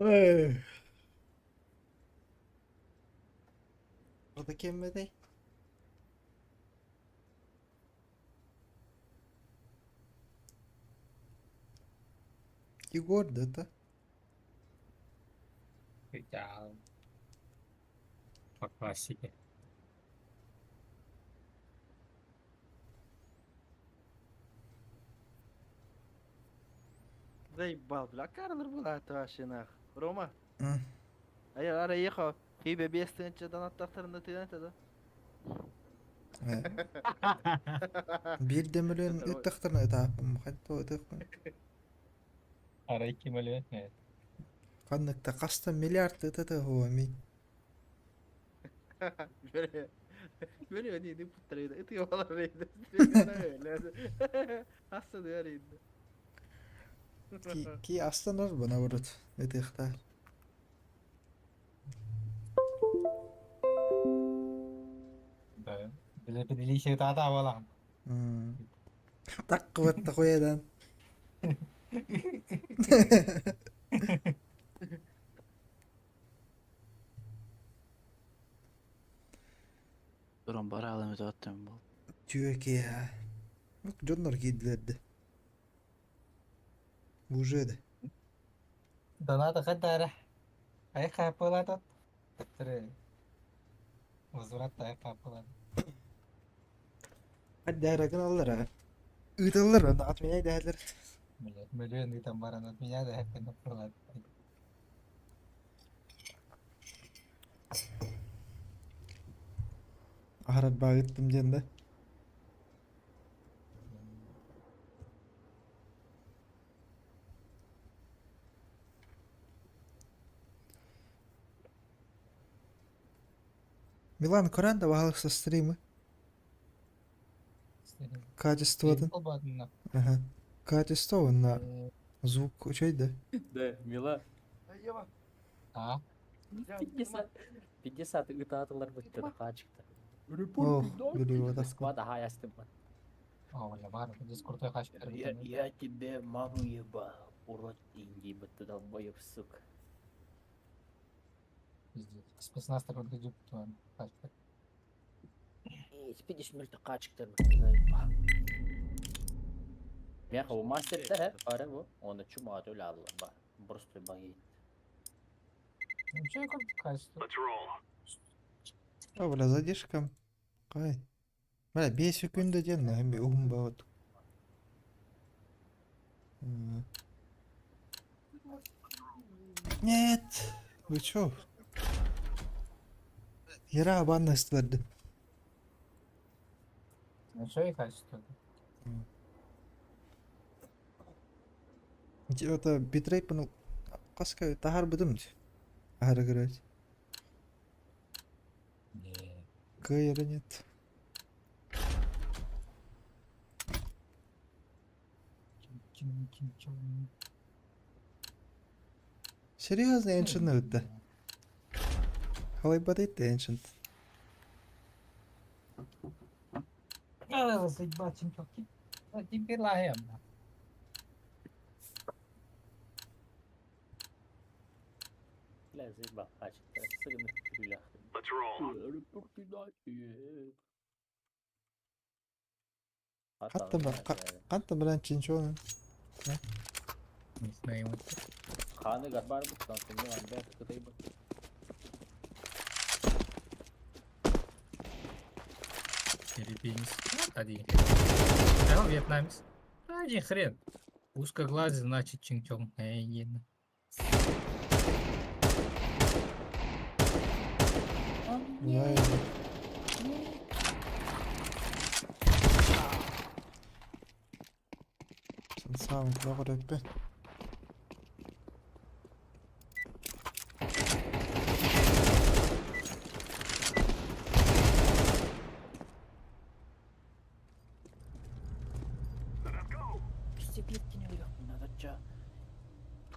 Эй. Ота кемметэй? Егор да это? Да, по классике. Заебал, бля, Карлер была это вообще нах. Рома, М. ара ехал. Хибе без тынча донаттахтарында тыган это да. Биир да мөлүөн ыттахтарына ытааппын хайта ытыахпын. Арай ким өлүөн нет. Ханныкта хаста миллиард ытата хуами. Бere бere не путтарыйда ытыы баларыйда. Assa дыарыйда. Ки ки астанар бана бурут ытыахтаар. Да. Биле таата авалам. Таккыбатта хуядан. Туран бараалым өтөттөм бол. Түөкэ. Дьоннор киирдилэр Уже да. Доната хадара. Ай хапылатат. Тары. Возврат ай хапылат. Хаддара гыналлар Ыыталлар онно отменяй дэһэллэр. Блять, миллион там баран от меня да это пылат. Аһарар баагыттым диэн да. Милан көрөн да баһылыкса стримы. Качествотын. Ага. Качество уонна звук үчүгэй да. Да, Мила. А? 50 50 ытаатылар быттыр хаачыкта. Ох, билибота. Сквад аха ястым. О, бля, бар, дискуртой хачып Я тебе маму ебал, урод Индии бытты долбоеб, сука. Пиздец. Спецназ такой гидип туан. Хачып. Спидиш мүлті қачықтар бытты заебал. Мяха, у мастер да, бары бу. Оны чума төлі алла бар. Просто баги. Ну, че как качество? О, бля, задержка. Кай. Бля, 5 секунда диэн эми уһун баҕат. Нет! Вы чё? Яра баннастыларды. Ну, че и качество? Это битрейт ну каска тахар быдым. Ахара көрөт. Не. Кыйры нет. Чин чин чин. Серьезно, Ancient ыытта. Халайбат Ancient. А, заебать, чемпионки. Теперь лагаем. Бля, заебал қачықтар. Сығынып түрілі Хатта бар. Хатта билэн чинчонун. Не знаю. Ханы гарбар бұттан сенде анда кытай бу. Филиппинец. Один. Да, вьетнамец. Один хрен. Узкоглазый, значит, чингчонг. Эй, ена. Я Сам көрөппүн.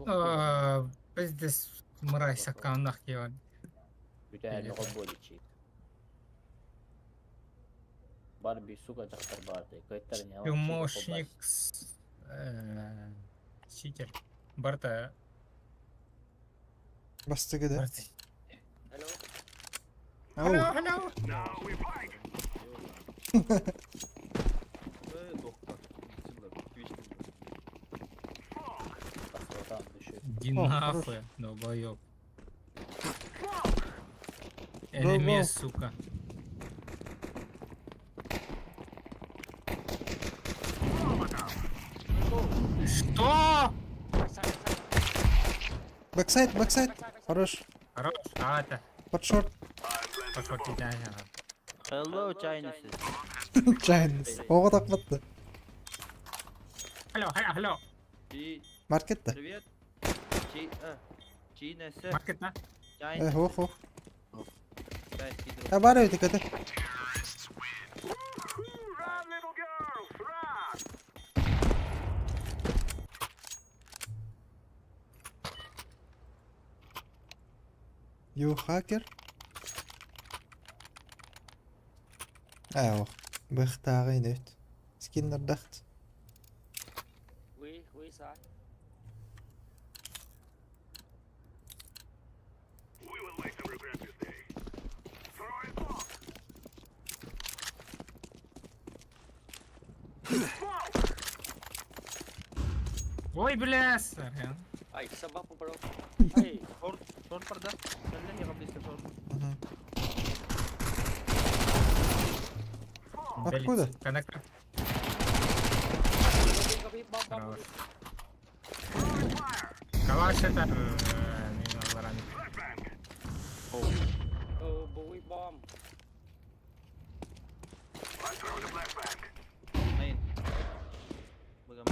А, Пиздец, мразь аккаунтах кион. Бүтэ оҕо буоличи. Барби, сука, дьахтар баар кыттар не Помощник читер. Барта. Бастакы да. Hello. Ау. Hello, hello. Иди О, нахуй, долбоёб. Go, Enemy, go. сука. Что? Backside, backside. Хорош. Хорош, а это, Под short. пошел тебя. Hello Chinese. Chinese. Оҕо таппатты. Hello, hello, hello. Чи Маркет да. привет. Чи а. Chinese. Маркет, на? Э, Chinese. хох хох. Китайский друг. А бары это ката. You hacker? اه بختارين өт. Скиннердахт. We we side. Ой, бля, сорян. Ай, собаку bro. Ай, Short, short барда. Кэллэ я близко short. Откуда? Коннектор. go go bomb bomb. Хорош. Калаш это... мимо ларами. Oh, boy bomb. Main. Быгам.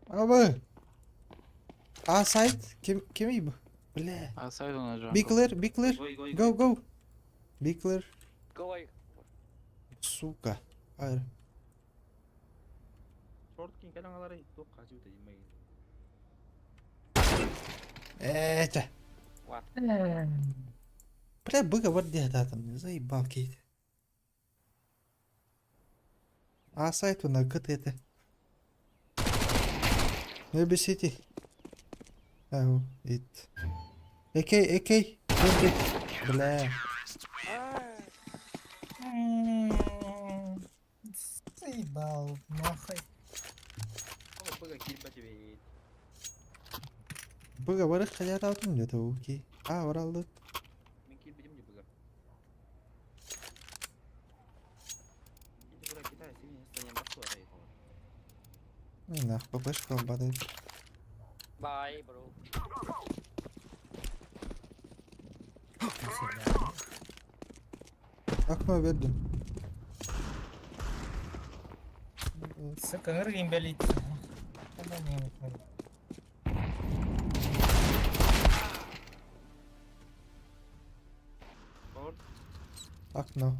Абы. А сайт ким ким бу? Бля. А сайт он на Be clear, be clear. Гой, гой, Go, go. Be clear. Go away. Сука. Hayır. Short кин кэлэн алары туох хажы бит main. Э, чэ. What? Бля, быга бар диэт там, заебал кейт. А сайт на кт это. Maybe city. Oh, it. AK, AK. Don't be- Бля. Заебал, нахуй. О, быга киирбэт эбит. Быга бар хаят алтым где-то окей. А, баралды. Мин киирбитим дии быга. Ити быга Китай син станем бахту арай. Нах, ППшка падает. Bye bro. Окно бердим. Сука, ыргин бэлит. Short. Окно.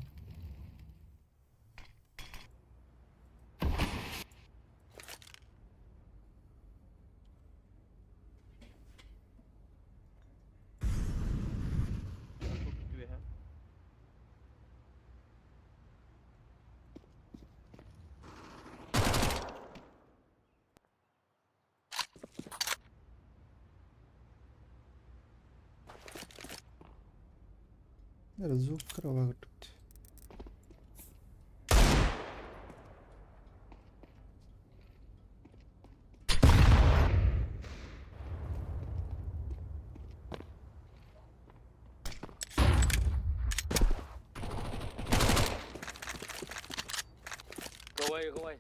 Тут түһэ. Звук кровавый тут. Go away, go away.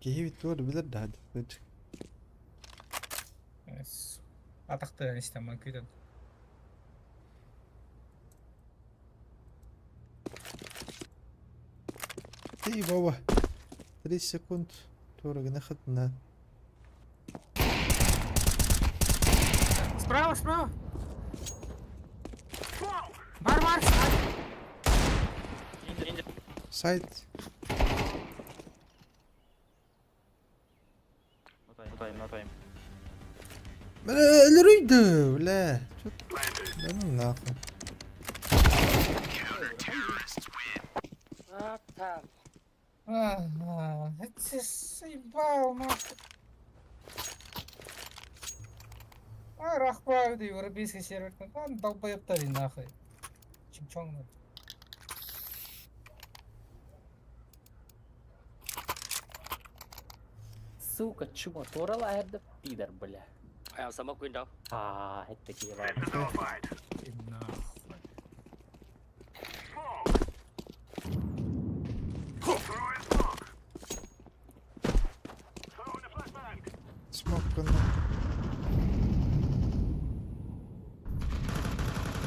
Киһи туор билэр да хады. Атақты истен күйден. Ты Вова. 30 секунд. Туора гына хытна. Справа, справа. Бар, бар. Сайт. No time, no time, no time. Бля, өлөрүйдү, бля. Чё- Да ну нахуй. Ah, time. Ага, это заебал, нахуй. А, рахпа, европейский сервер. Ладно, долбоебтар нахуй. Чимчоң. Сука, чмо, турала это пидор, бля. I have smoke window. А, это такие И нахуй. Смок гынна.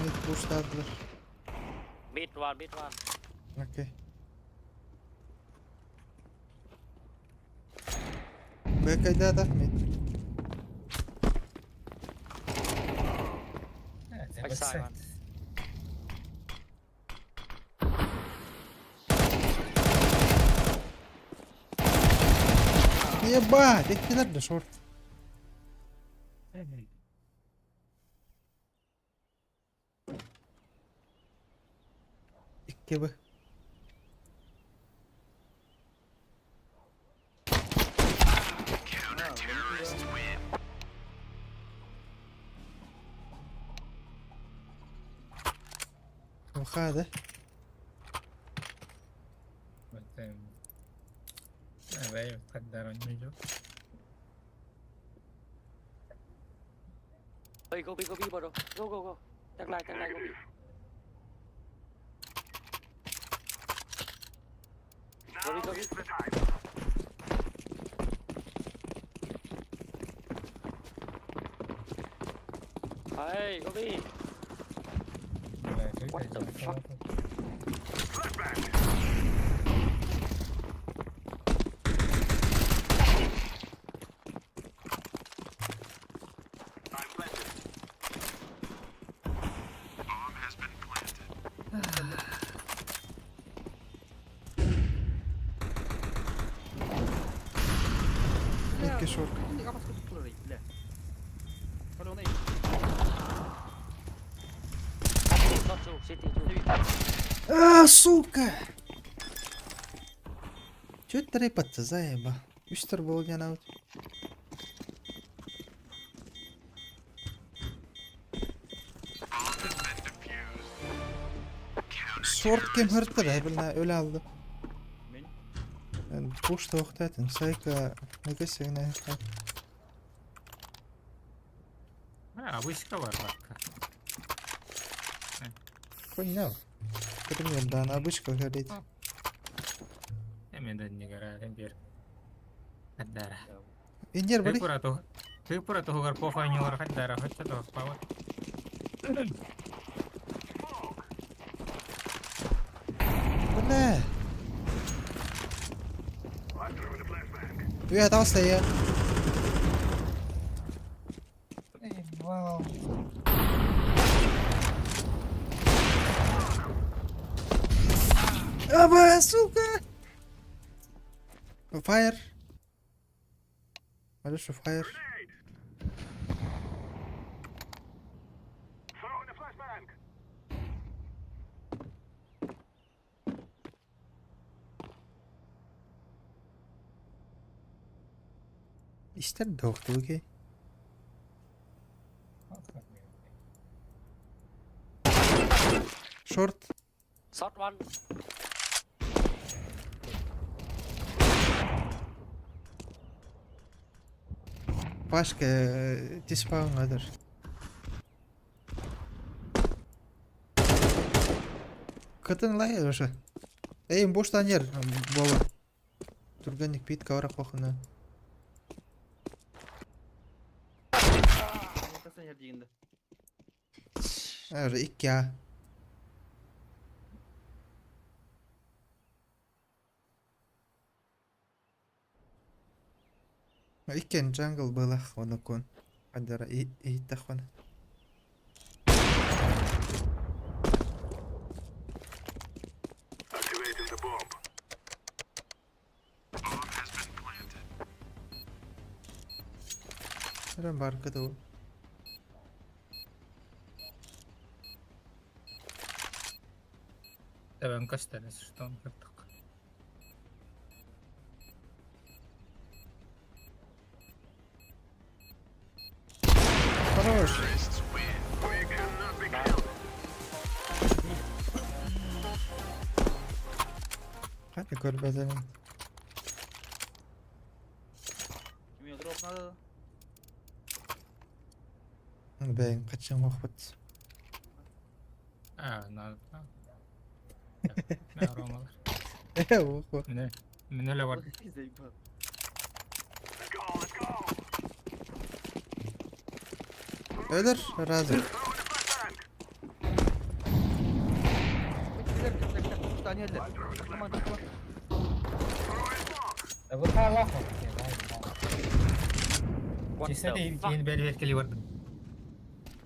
Mid pushladılar. Mid one, mid one. Okey. Бэкайда да mid. Backside one. Ебать, иккилэр да short. Икки бы. Ухада. Hey, go B, go B, bro. Go, go, go. Tăng lại, go B. Go B, go B. Hey, go B. What the fuck? Икки short. Not two, city two. А, сука! Чё это рэпаться, заеба? Үстер был я на Short кем hırttı be, bilmem öyle aldı. Мен? Yani boş тоқтатын, сайка негесігіне А, обычка бар бакка. Хуйня. Пример, да, на обычках говорит. Эми да не гора, бер. Хаддара. Индер, блин. Тыпура ту. Тыпура тугар похуй не лор хаддара, хотя то пават. Бля. Я дался я. Ебал. Аба, сука! Фаер. معلش فاير. İster doktor okey. Short. Short one. Başka dispawn'adır. Кытын лай уже. Эй, боштан ер, бола. Турганник пит кавра кохна. Касан ер дегенде. Уже икки а. Иккен джангл было хонокон. Андара и и тахон. Рам баркада. Табан кастарас, что он как так. Хорош. Ханна көрбөтүм. Кими дроп надо? Бэйэҥ хаччаҥ охпут. А, надо. Мэ ромалар. Э, охо. Мене мене ле бар. Заебал. Өлөр, разы. Да вы халаха, да, What Чисто the fuck? дейін бәл беркелі бардым.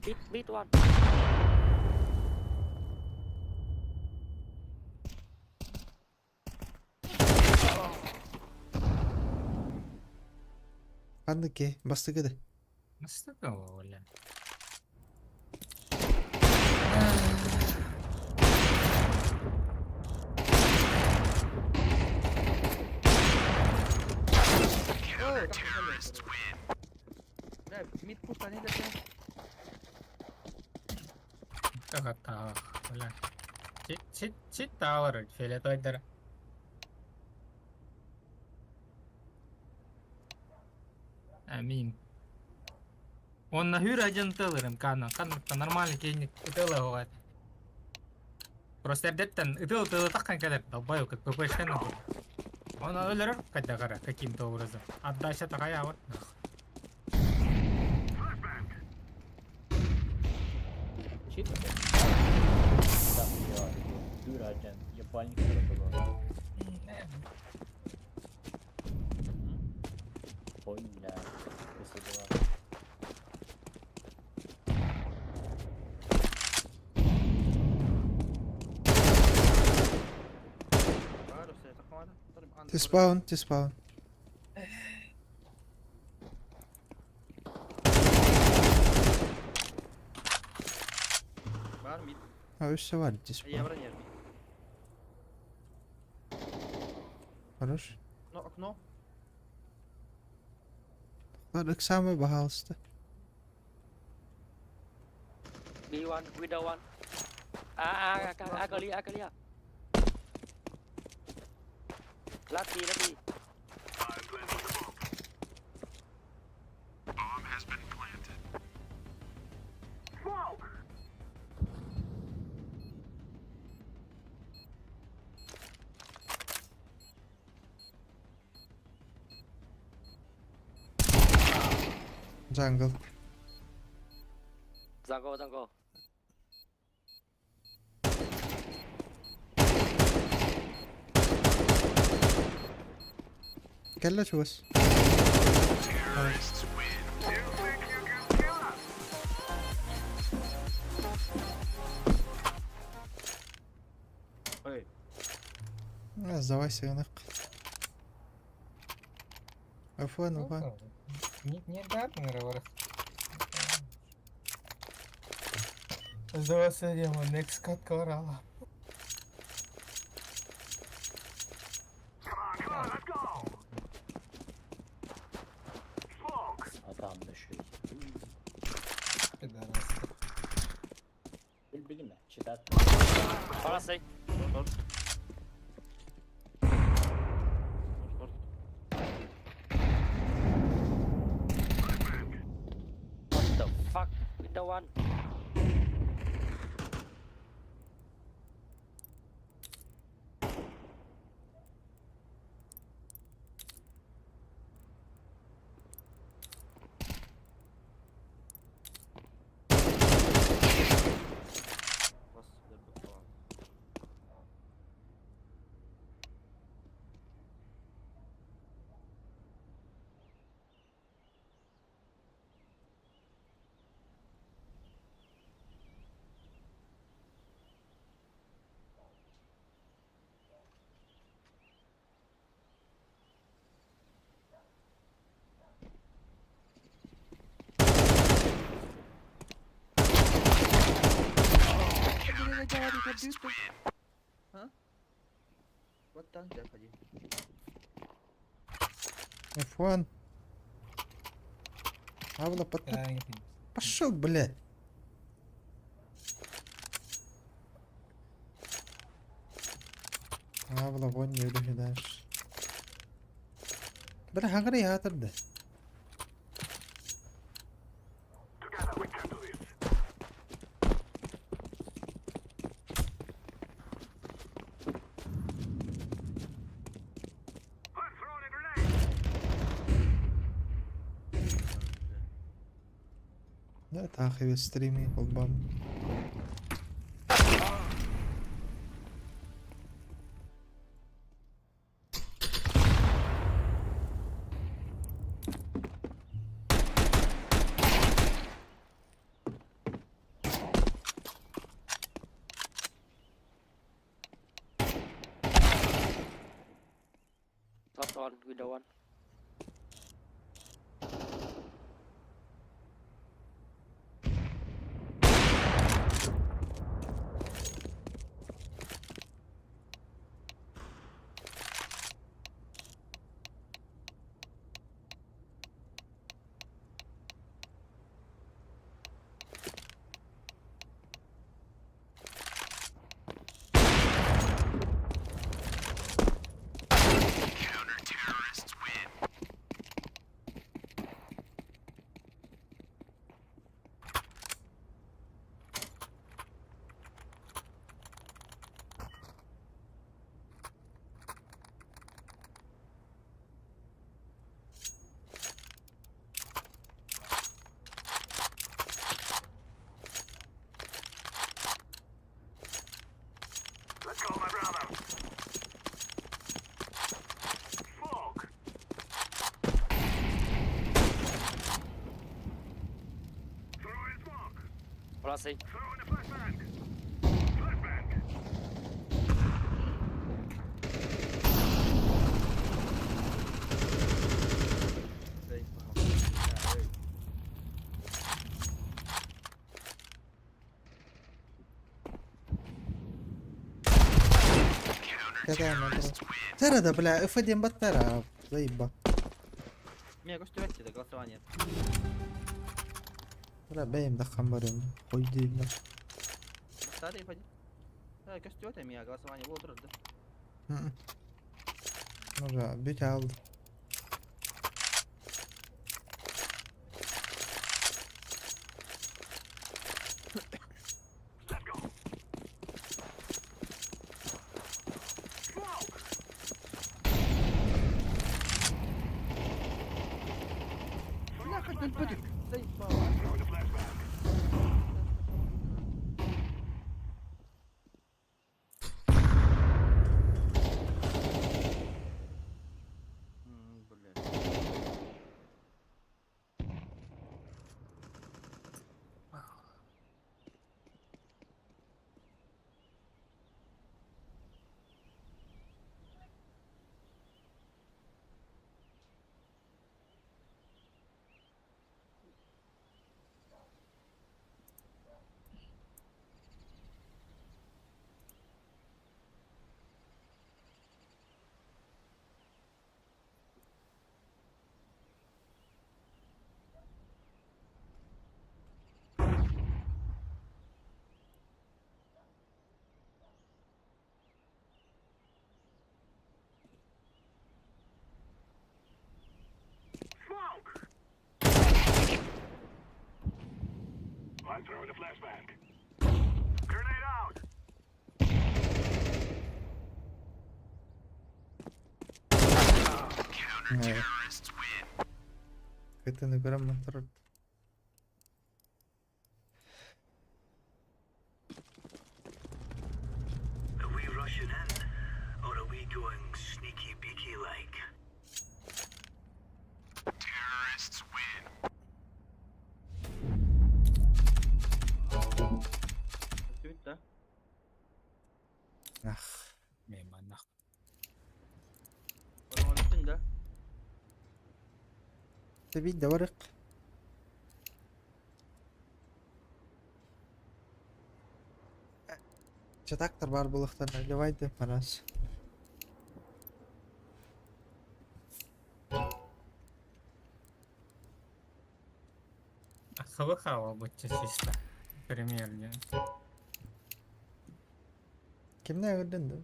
Mid, mid one. Ханныке, бастыгы да. Настолько оля. Бля, мид пуш, они для Так, так, оля. Чит, чит, чит тавар, фиолетовый. Амин. Он на хүр один тылырым кана, кана нормальный кейник ытылы бывает. Просто эрдеттен ытыл тылы таккан келер, долбаю, как ППшка на Он өлөрөр кайда кара каким-то образом. Отдача такая вот. Чит? Да, я Дюраджен, ебальник сорокого. Ой, бля, высадила. Ты спаун, ты спаун. Бар мид. А өссө бар, ты Я спаун. броня мид. Хорош. Ну, окно. Лар самый баһаалыста. B one, window one. A, A, A, A, A clear, A clear. Last B, last B. Jungle. Jungle, jungle. Кэллэ чугас. Ой. А, Сдавайся, ынак. Афан, афан. Не, не да, наверное. Сдаваться демо, next катка орала. А там еще Пидорас. Билбилиме, читат. Palace. Шорт. Шорт. What the fuck? Window one. Вас забыл. А? Вот там, да, ходи. Афан. Авла подна. Да, не понимаю. Пошел, блядь. А, вон не дальше. Бля, хагры ятырды. Да, тахи стрими холбам. Top one, window one. Plus A. Тара да, бля, F1 баттара, заеба. Меня көстүбэт это голосование. Бля, бэйм да хамбарым, хуй да. Старый поди. Да, көстүбэт меня голосование болдур да. Уже бит алды. Бля, хоть өлбөтүк. Заебал. Блядь. Это на грамм Are we rushing in, or are we going sneaky beaky like? Көстүбэт да. Ах. Мейманах. Ороман үстүн да. Ты видь, да варык. Чатактар бар булыктан наливайды парас. Ах. ХВХ буолбучча чисто. Премьер диэн. Кимнээх үрдүн да?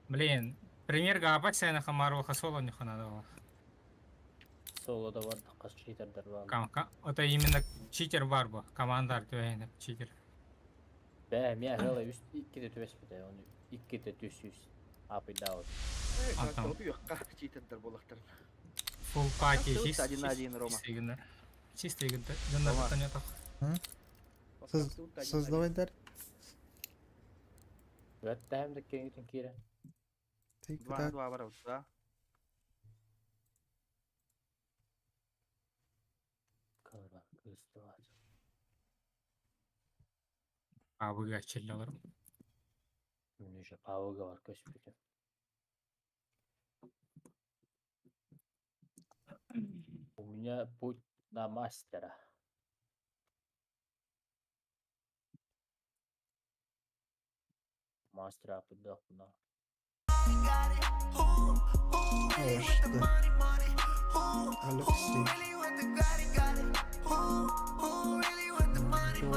Блин, премьер гаапат сена хамаруха соло не ханадала. Соло да бар, хас читердер бар. Это именно читер бар бу. Команда түһэйнеп читер. Бээ, миэ ыала үс иккитэ түбэспитэ, ону иккитэ түс үс аапыйдаабыт. Антон. Читердер буолахтарын. Full party Остался один на один, Рома. Чисто игнор. Чисто игнор. Дьоннор Рома. понятно. Создавай дар. Бэттэһэм да киэҥитин киирэн. Ты Два на куда? два барабыт, да? Кыра кыыстыбат. Абыга чиллалар. Мүнүшэ павыга бар көспүтүм. У меня путь на мастера. Мастера апыдахпына. О, что? Алексей. Чего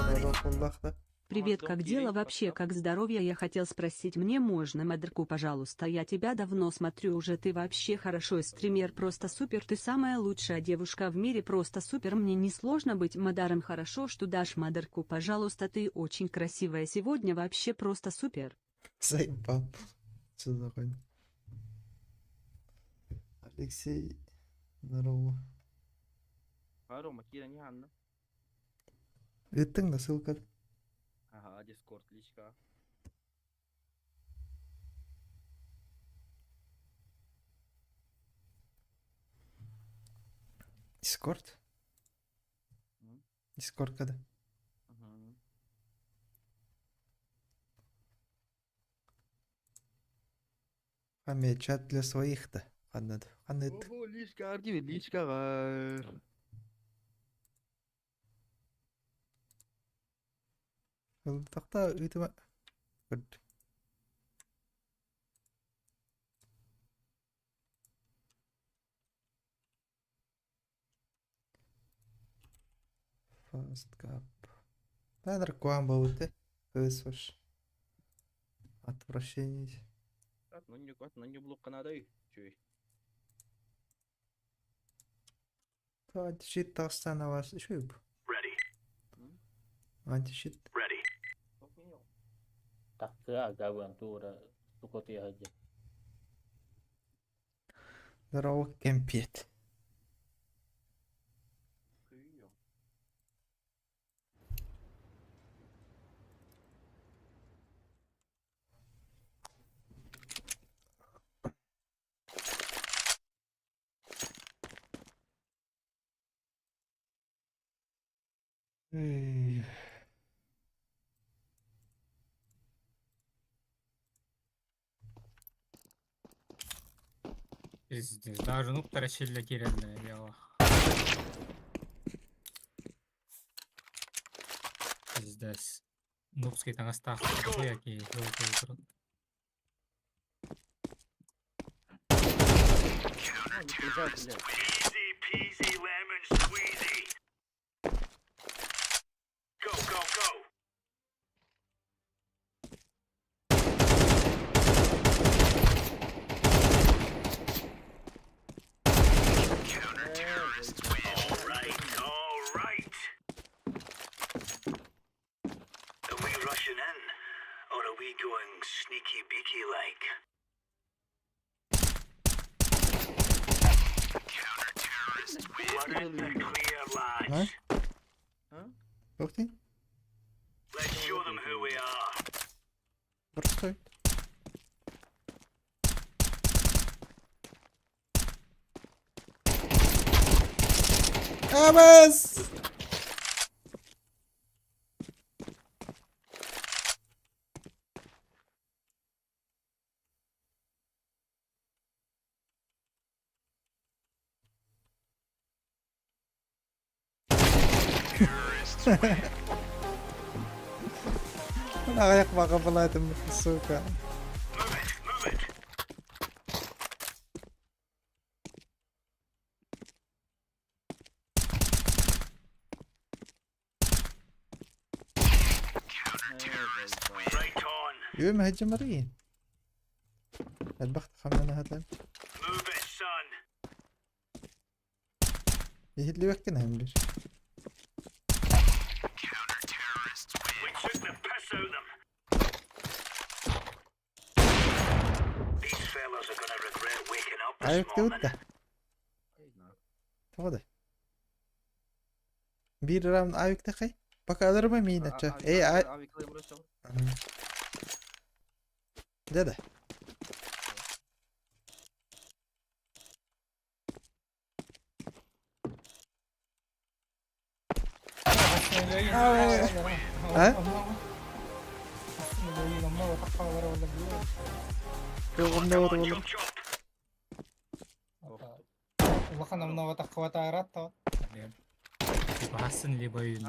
да? Привет, как дела вообще, как здоровье? Я хотел спросить, мне можно модерку, пожалуйста? Я тебя давно смотрю уже, ты вообще хорошо стример, просто супер, ты самая лучшая девушка в мире, просто супер, мне не сложно быть модаром, хорошо, что дашь модерку, пожалуйста, ты очень красивая сегодня, вообще просто супер. Заебал. Что за хуйня? Алексей, здорово. Рома, Кира не Анна. Ыыттыҥ да ссылка. Ага, Дискорд, личка. Дискорд? Дискорд когда? Угу. Хаме чат для своих-то. Ханнад. Ханнад. Ого, личка, Ардиви, личка. Тахта ыытыма. Good. Fast cap. Да, наркоман был ты. Слышишь. Отвращение. Ну не блок надо Чуй. Антищит тахса на вас. Еще и Ready. Антищит. Ready. Такка агабан тура тукоти хаджа. Здорово, кемпет. Эй. Пиздец, даже ну таращили киренное дело. Пиздец. Нубский таҥастаах какие. Easy peasy lemon squeezy. Go, go, go. Counter-terrorists win. All right, all right. Are we rushing in, or are we going sneaky beaky like? Counter-terrorists win. We're in the clear, lads. А? Ух ты. Let's show them who we are. Простой. Абас! Аҕыйах баҕа былаатым, сука. Move it, move it. Үөм хаджамарыйын. Элбэх хамнанаһатан. Move it, son. Иһиллибэккин аһын бир. We took the piss out of them. These fellas are gonna regret waking up this Айык morning. да. Тоҕо да? Биир раунд авиктахай. Пока аларыма миин ача. Эй, ай. Дэ да. А? Улахан умнубатах хватаарат то. Типа хассын либо үйін.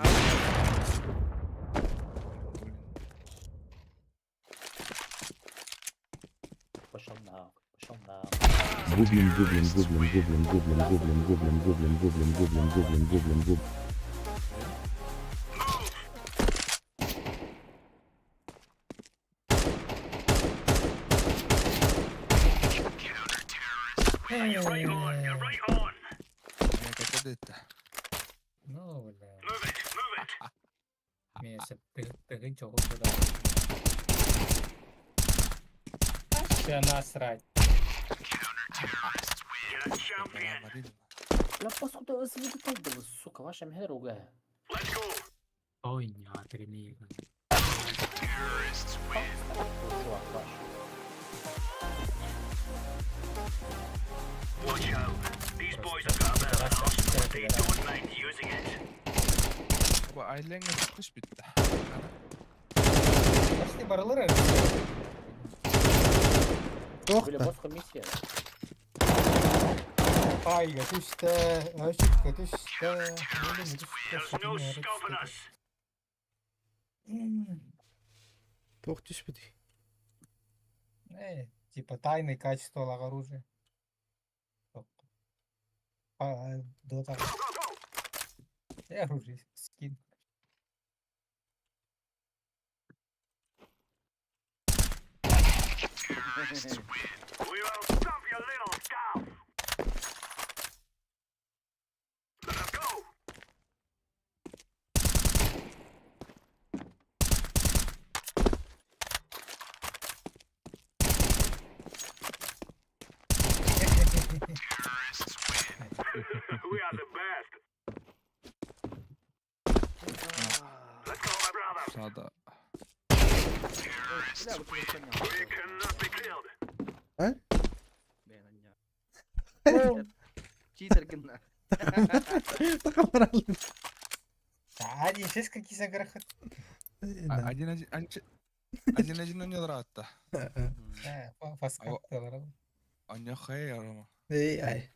Пошел нахуй, пошел нахуй. Гоблин, гоблин, гоблин, гоблин, гоблин, гоблин, гоблин, гоблин, гоблин, гоблин, гоблин, гоблин, гоблин. Right on, you're right on. Кэтэ Ну, бля. Move it, move it. Мен тыгын чоҕу куда. Все насрать. You're a champion. Бля, поскуда СВД было, сука, ваша мхер ругая. Let's go. Ой, не, три Чувак, ваш. Watch out. These boys have got a bit of an arsenal, but they don't mind using it. Бу айлеңге түш битте. Почти барылыр Тох Бля, да. босха миссия. Айга түстэ, өчүккэ түстэ, There's no stopping us. Тох түспүт. Типа тайны качество оружия. А, Дота. Оружие скин. We will stomp your little scalp. Let go. We are the best. Let's go, my brother. Sağda. We cannot be killed. А? Читер гына. Тахамарал. Один шесть какие заграхат. Один один один один ойнолор атта. Фаска. Оньо хай Рома. Эй, ай.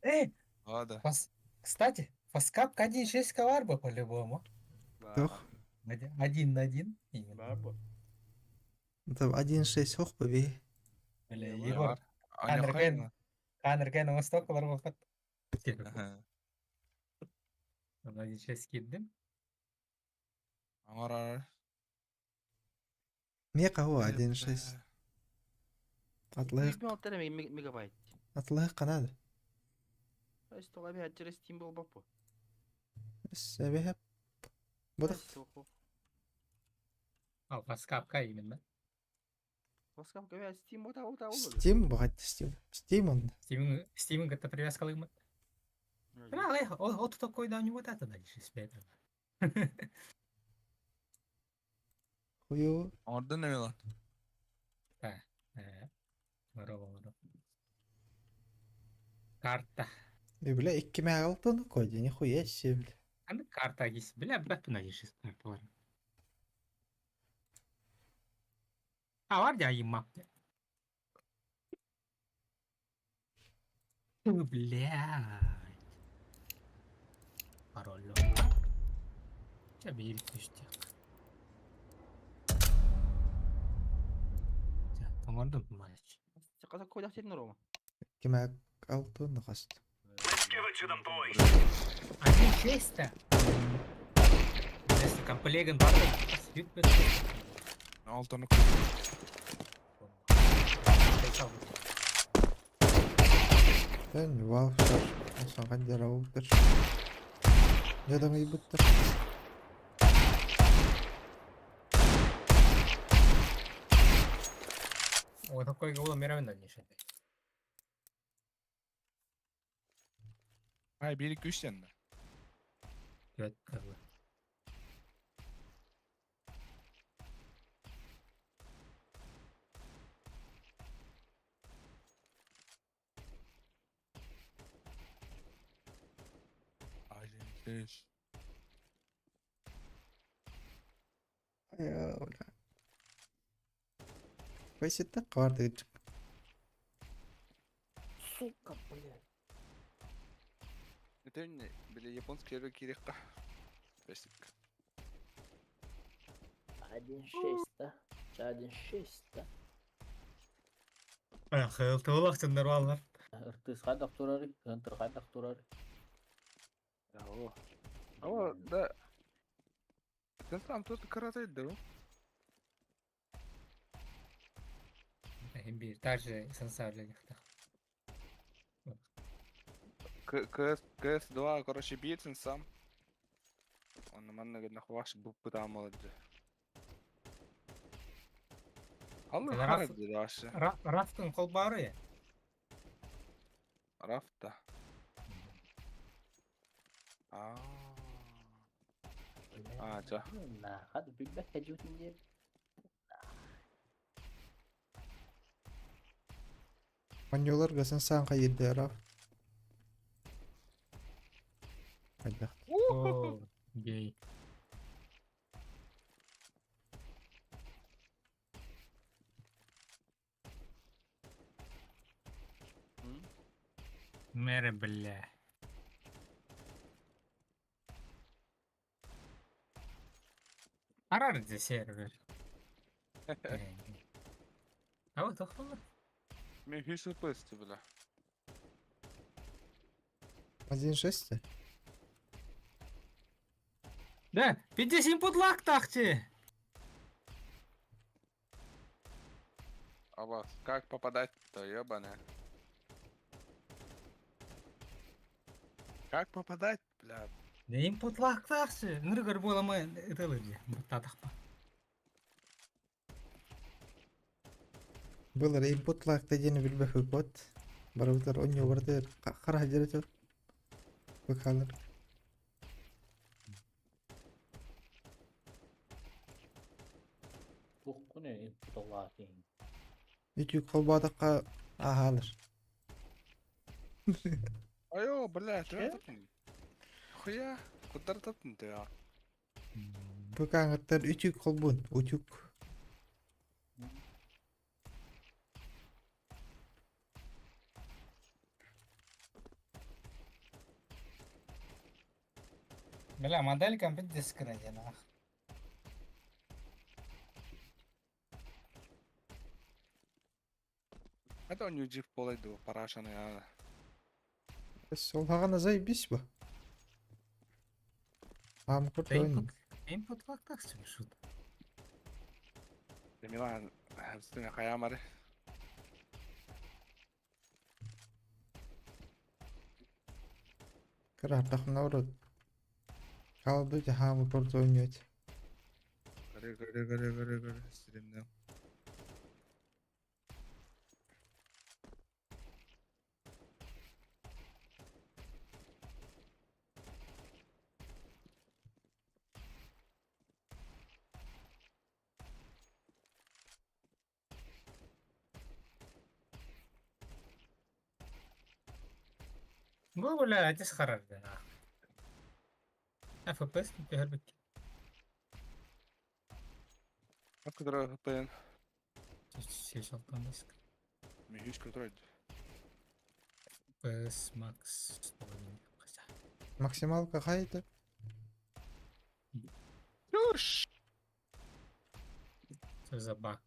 Эй, Ада. фас... Кстати, фаскапка 1.6 коварба по-любому. Тох. Один на один. Именно. Там 1.6 хох бі. Бля, Егор, Анерген. Анерген восток ларба Один шесть киддим. Аңар Меқа о 1.6. Атлайық, мегабайт. атлайық қанады. Тоға би хаджыр Steam бол баппы. Сәбе Бодық. Ал, фаскапка именно. Steam бота бота ол. Steam бұғат Steam. Steam он. Steam, Steam это привязка лымы. Бля, вот такой да у него это дальше спето. Хую. Аңардан неме lan? Здорово, здорово. Карта. Е, бля, 2 мә алтыны койды, нихуя себе, бля. Аны карта есть. Бля, брат, на шесть карта бар. А, var ya yımma. Блядь. Пароль. Ча bir düştü. Тоңордум матч. Казак койдак сен Рома. 2 мә алтыны қасты. Let's give it to them, boys. Один шесть-то. Комплеган бар. Алтыны. Тэн Valve саҥа дьаралыктар. Дьадаҥыйбыттар. Ой, такой голо мировой не Ай, 1 2 3 дэннэ. Түөрт ылла. Один, шесть. Айа, бля. Фейситте кабар Сука, блядь. Это не, бля, японский рыки река. Бесик. 1-6, да? 1-6, да? Тылах нормально. Ыртыс хайдах турары, ынтыр хайдах турары. О, О, да. Ты сам тут карате да? Bir также сенсарлы. КС, КС-2, короче, бийцин сам. Он на манна нахваш бупыта молодцы. Аллы Раф- харады дашы. Рафтың колбары. Рафта. А. А, ча. На, хад билбэт хэжүүтэн дээр. Маньолар гасан сан хайырдара. Хайдах. О, гей. Мере, бля. Арар где сервер. А вот охуенно. Мен хүйсі пысты, бля. 1.6? Да, 50 пудлак тахти. А вас, как попадать-то, ёбаная? Как попадать, бля? Да им пудлак тахти. Ныргар бола мы это лыди. Татахпа. Былыр input lag дегени билбек бот. Барыбытар оньо барды кара жере Бакалар. Тух күнэ input лаking. Үтүк колбадакка ахалыр. Айо, бля, Че? ты таптың? Хуя, куда таптың ты, а? Букаңыттар үтүк колбун, үтүк. Бля, моделька пиздец краде, нах. Это он джип полайду, парашаны, а. Сол хагана заебись ба. Ам Да куртон. input, input lag тахти. Шут. Милан, үстіне хаямары. Кара тахна урот. Калды жахам куртон ёт. Гөрі, гөрі, гөрі, гөрі, гөрі, стримден. Ну, бля, здесь харар, да, нахуй. FPS түһэрбит. Откуда ХПН? Сексен диск. Мен хүч көтөрөйд. FPS Max 100. Максималка хайты. Юш! Что за баг?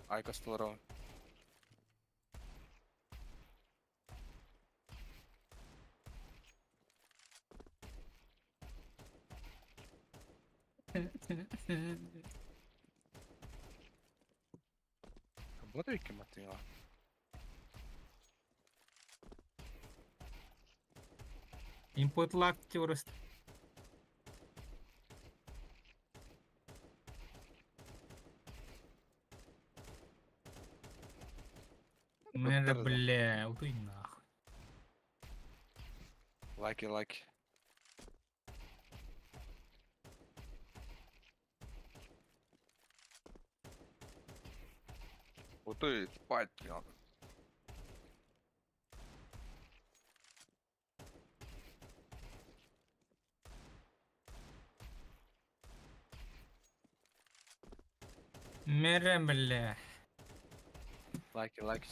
Айкос толорон. Вот и материал. Input lag просто. Мэр, бля, утуй нахуй. Лайки, лайки. Вот и спать, блин. Мэр, бля. Лайки, лайки.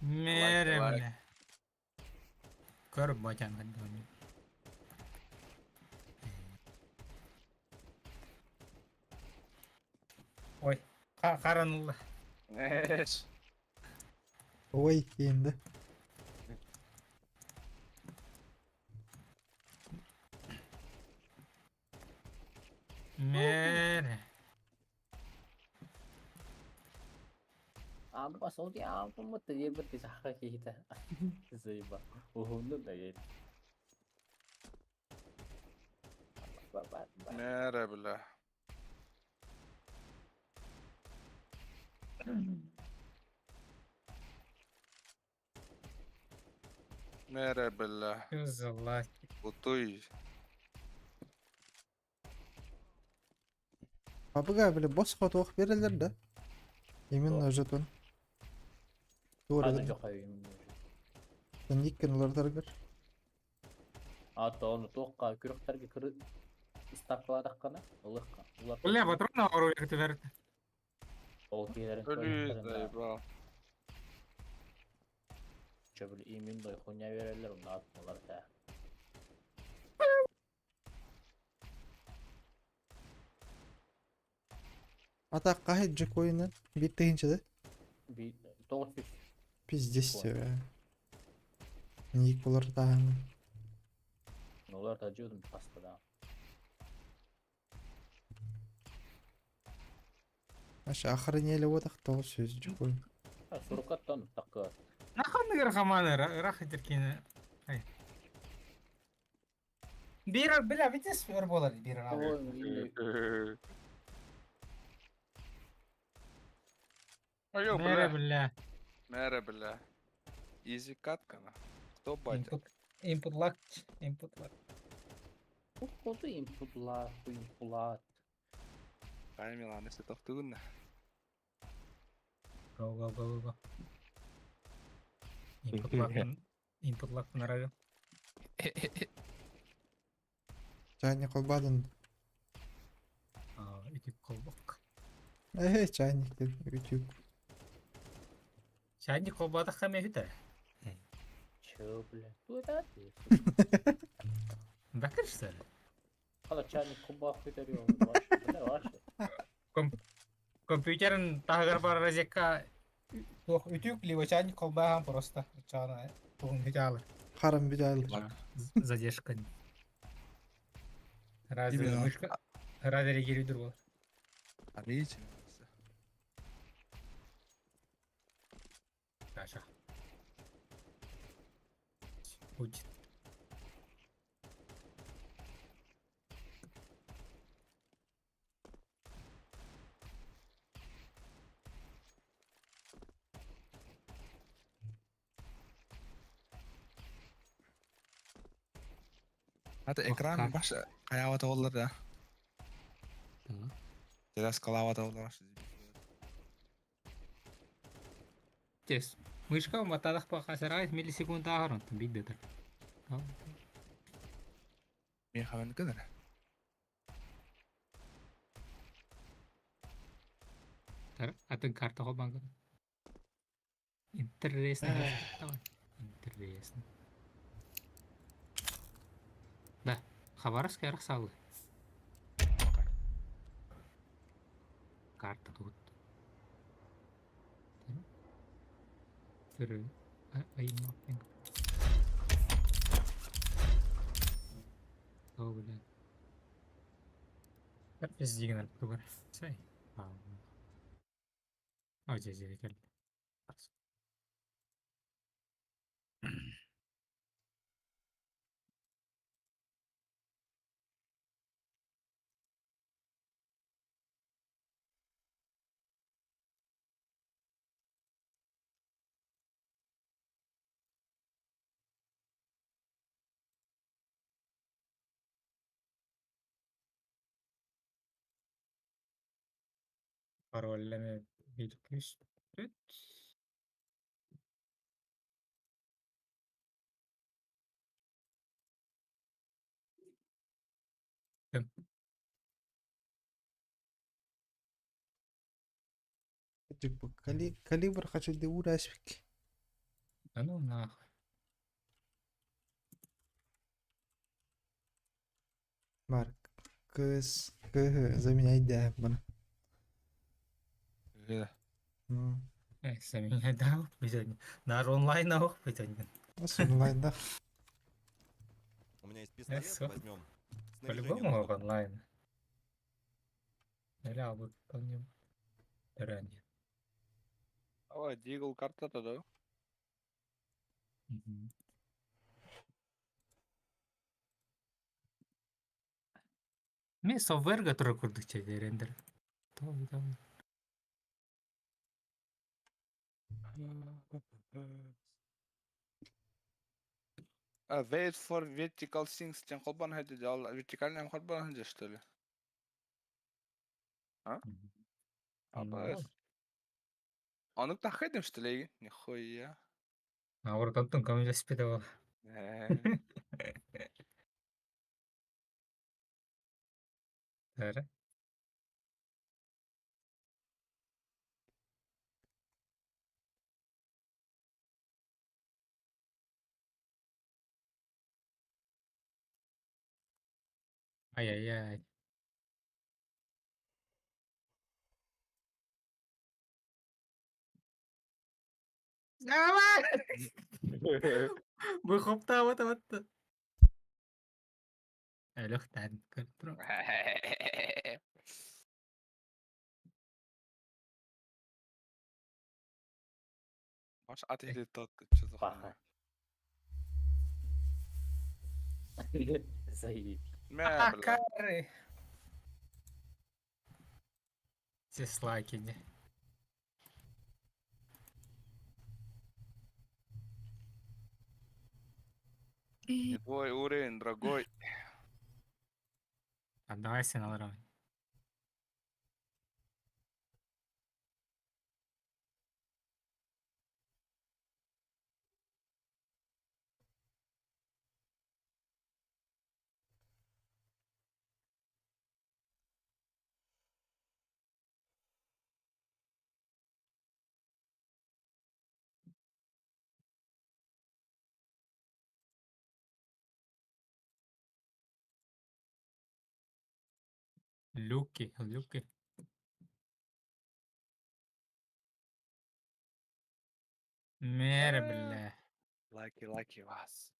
Мэр, лайк. бля. Көр батян хаддони. Ой, харанулла. Эш. Ой, енді. Мэр. Амма сол ди амма тиэбит саха киһитэ. Заеба. Уһунну да ет. Мэра, бля. Мэра, бля. Что за лаки? Утуй. Папыга, бля, босс хотуох берелер да. Именно жетон. Туора Аны да. жок айым. Никкен олардаргар. Ата оны тоққа күрөктөргө кыры ставкаладаккана ылыкка. Улар Бля, патрон ауыру верт. Ол киелерин Өлүү, заебал. Чөбүл имин дой хуйня берелер, уна атмалар да. Ата кахет жекойны. Биттегинче да. Би 900 Пиздец тебе. Ник болар тағын. Олар да жудум паста да. Аша охраняли вот ах сөз жекойн. Сурукаттан такка. Нахуй нагар хаманы, рах этеркени. Ай. Бир, бля, видишь, өр болар бир Айо, Мэр, бля. бля. Мэра, бля. Изи катка, на. Кто батя? Input, input lag, input lag. Болду инпутла, инпулат. Кай Милан, если тоқтугун. Го, го, го, го, го. Input lag, input lag нравил. Чайник колбадын. Үтүк колбок. Э, чайник деп үтүк. Чайник колбадах хаме хүтэ. Чё, бля? Ту это? Бакыр что ли? Хала чайник кубах көтөрү. Бля, ваше. Компьютерин тагар бар розетка Туох үтүк либо чайник колбахан просто. Чана, тугун бүталы. Харам бидал. Задержка. Разве Именно. мышка? Разве реагирует был? Отлично. Даша. Будет. Хата экран как. баш каявата олар да. Терас калавата олар. Тес. Мышка матадах по хасарайт миллисекунд агрон, биг датер. Мен хабан кыдыр. Тар, атын карта хобанга. Интересно. Давай. Интересно. Да, Хабаровская Рахсалы. Карта тут. Түрі. Ай, О, бля. Пиздигин тугар. Сай. Ой, дьэ, кэллэ. Пароллэми биир түспүт. Типа, калибр хочу для ураспики. Да ну нахуй. Марк. КС. КГ. Заменяй да. бана. Да. Ну, Заменяй да, пойдет. Даже онлайн ох пойдет. нас онлайн, да. У меня есть пистолет, всё. возьмем. Снаряжение По-любому нужно. онлайн. Ля, вот вполне. Ранее. Ава, Дигл карта да? Мгм. Мен софтверга тура курдук чей рендер. То, да. А, wait for vertical things тен холбан хайды дал вертикальный холбан хайды что ли? А? Мгм. А, Ну, Ону тахайдым что ли? Нихуя. А вот антон кому спитывал. Э, Эре. Ай-яй-яй. Давай! Выхопта вот вот. Лөхтән контрол. Маш атели тот, что за Паха. хуйня? Заебись. Мя, бля. Акары. Все слайки не. Не твой уровень, дорогой. А давай сигнал ровень. Люки, люки. Мере, бля. Лайки, лайки вас.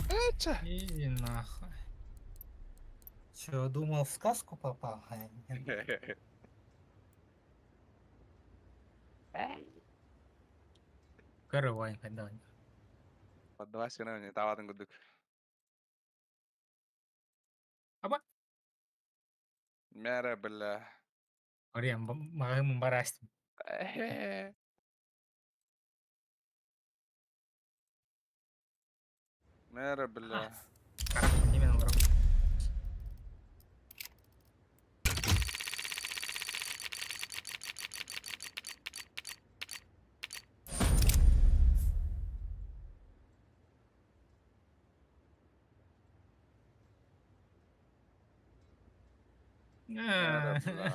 Эча. Иди нахуй. Че, думал, в сказку попал? А, нет. Каравай, когда. Поддавайся на мне, таватын гудук. Аба. Мера, бля. Ория, магым барастым. Мера, бля. Немен алырым. Мера, бля.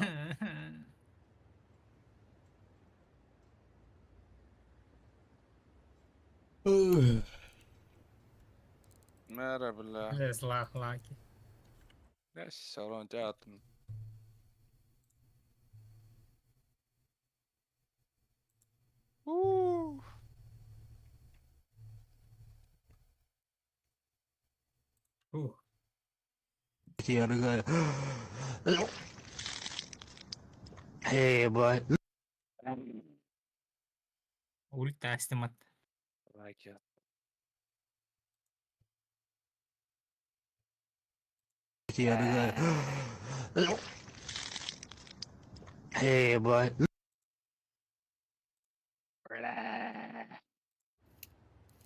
Мера, бля. Бля, злах лаки. Я все равно театр. Ух. Ух. Ульт астимат. Лайки.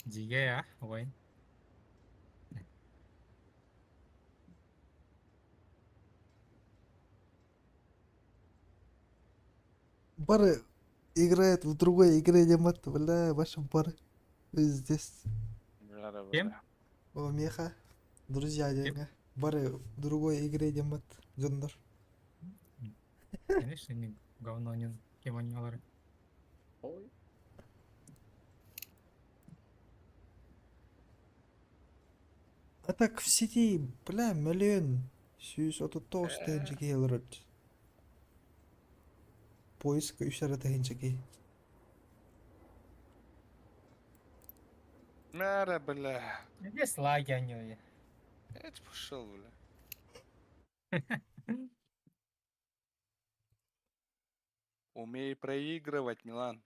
Дьигэ я, ой. Бары играет в другой игре, демат, бля, ваши бары. Здесь. Кем? О, меха. Друзья, деньги. Бары в другой игре демат. Дьоннор. Конечно, не говно не кем они алар. Ой. А так в сети, бля, миллион. Сүүс отут тоҕус тыһыынча киһи олорор. Поиск үс эрэ тыһыынча киһи. Мэра, бля. Где слаги они? Это пошел, бля. Умей проигрывать, Милан.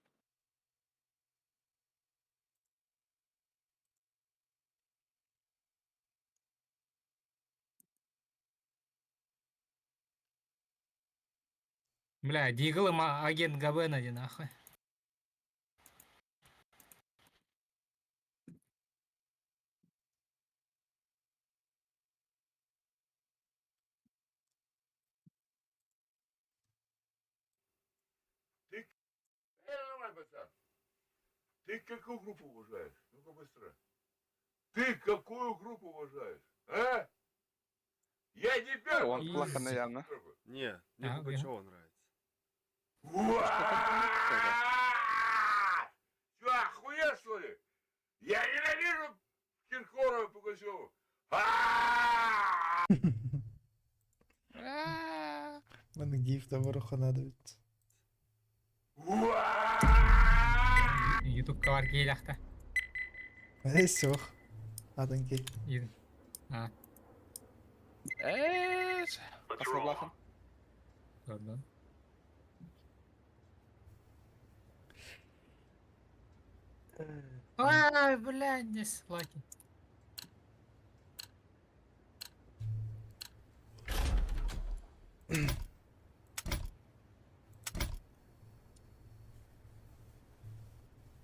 Бля, Дигл агент Габен один, нахуй. Ты, нормально, пацан. Ты какую группу уважаешь? Ну-ка быстро. Ты какую группу уважаешь? А? Я тебя... Он плохо, наверное. Не, мне А, Пугачева нравится. Че, охуел, что ли? Я ненавижу Киркорова и Пугачеву. Маны гиф табар надо ведь. Ютубка бар кейләхтә. Эй, сох. Атын кей. А, Эш. Пошел pardon. Ай, блядь, здесь лаки.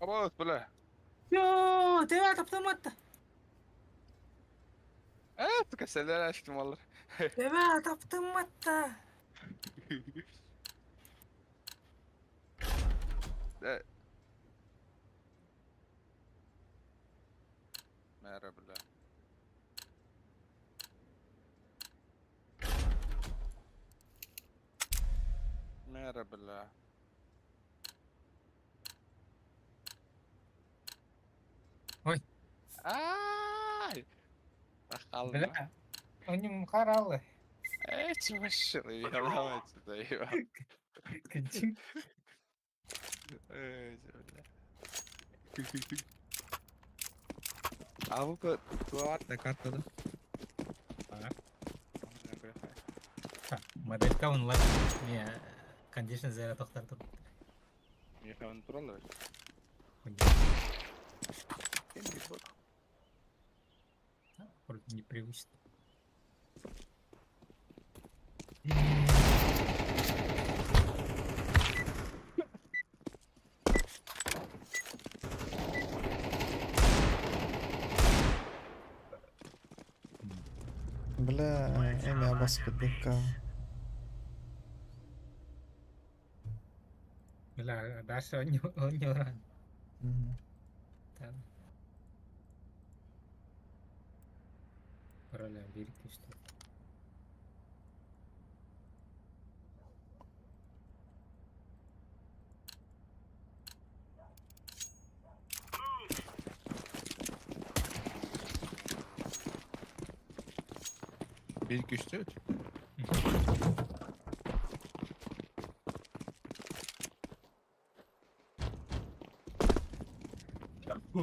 Вот, бля. Йо, ты таптым атты. Э, кәсәләр ачтым алар. Теме таптым атты. Э. Мэра, бля. Мэра, бля. Ой. Ай! Тахалма. Бля, он харалы. Эти вообще, я отсюда, ебать. Эти, бля. А вы платная карта, да? А. Моделька онлайн. Не, кондишн зәрә тоқтар тұр. Михаил туралар. Вроде непривычно. Бля, эми абас курдукка. Бля, дальше он не уран. Там. Пароля бирки что. Bir iki üç dört. А,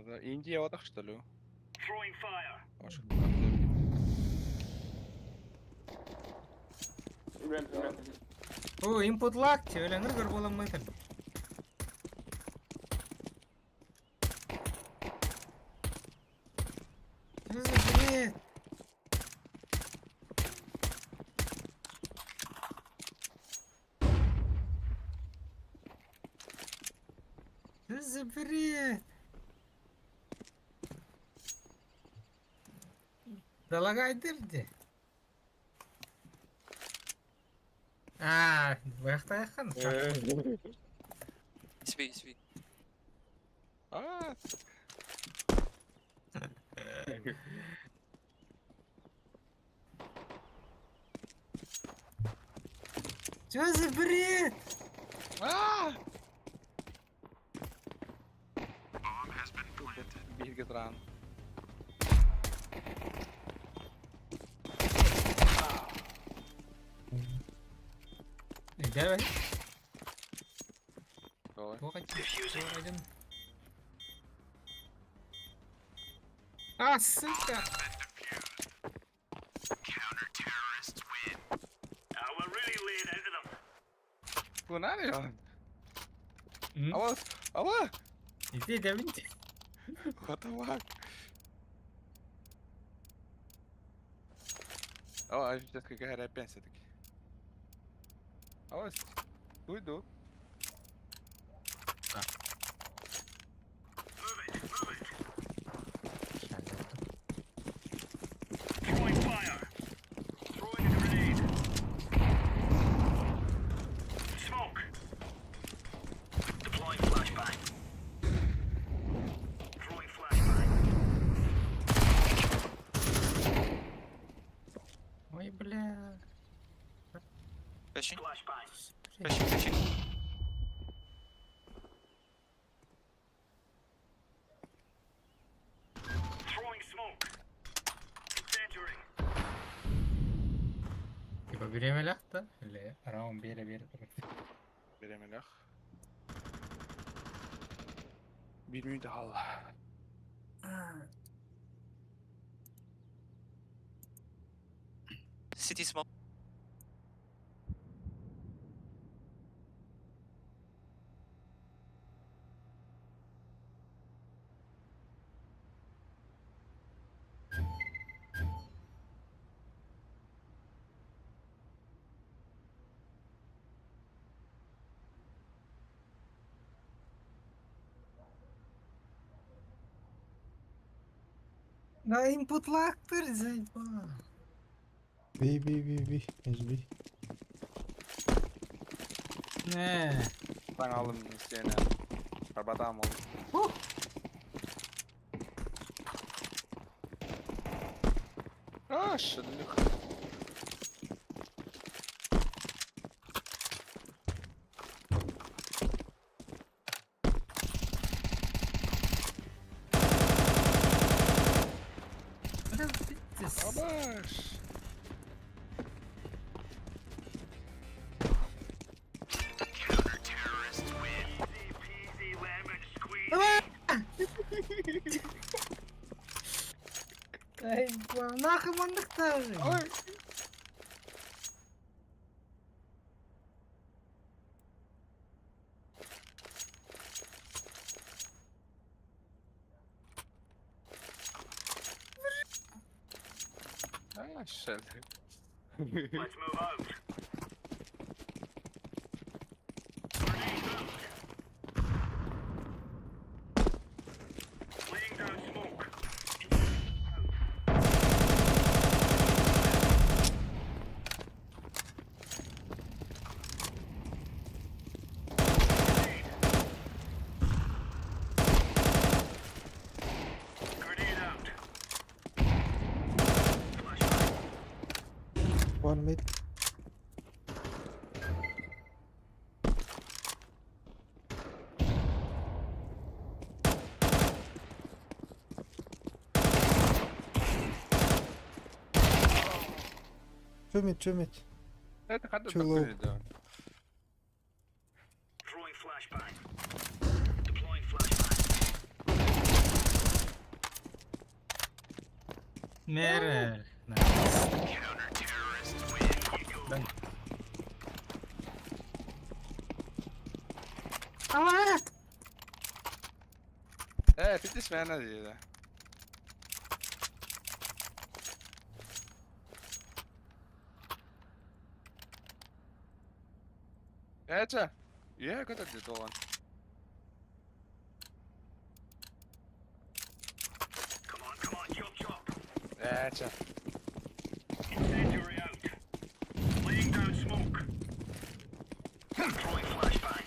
да, Индия вот так что ли? Throwing fire. Аж О, input lag, өлеңір көр боламмайтын. Что за бред? Что за бред? Залагайдыр де. Аа, быахтайхан. Сви, сви. А, Что за бред? А! Бииргэ туран. Давай. Давай. Туох один. А, сука! Ah, we're really laying into them. Куда ли? М? Ава, ава! Иди, давайте. What the fuck? О, а сейчас какая опять все-таки. Ава, уйду. Move it, move it. Throwing fire. Throwing a grenade. Smoke. Deploying flashbang. Throwing flashbang. Ой, бля. Flashing. Flashbang. Flashing, flashing. Throwing smoke. Incendiary. Типа бириэмэлээх Или раунд биэрэ-биэрэ турар. Бириэмэлээх. Биир минут хаалла. CT smoke. Да input lag тыр заебал. B B B B. Is B. Не. Ben aldım isteyene. Arbadan aldım. А, шалых. Бля, пиздец. Абаш. Easy peasy lemon squeeze. Ай, нахуй манныктар. Ой. А, шалых. Let's move out. Grenade out. Laying down smoke. Out. Grenade. Grenade out. Flashbang. One mid. Чумит, чумит. Это хата Чулок. такой, да. Throwing flashbang. Deploying flashbang. Мере. Дан. Ты смена дейді. Эче. Е, көтөр дейді оған. Come on, come on, chop chop. Эче. Incendiary out. Laying down smoke. Throwing flashbang.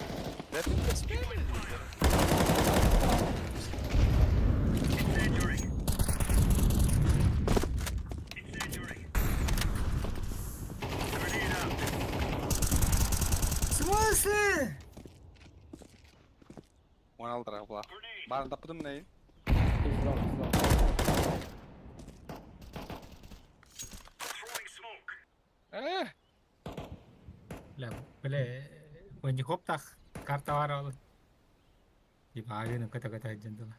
Ты смена дейді. Incendiary. Incendiary. Grenade out. В смысле? Оны алдыра бұла. Grenade. Барын таппыдым нейін. Из long, из long. Throwing smoke. Э, Бля, бля, онжи хоптах карта бар ол. Типа агын көтө көтө жындыла.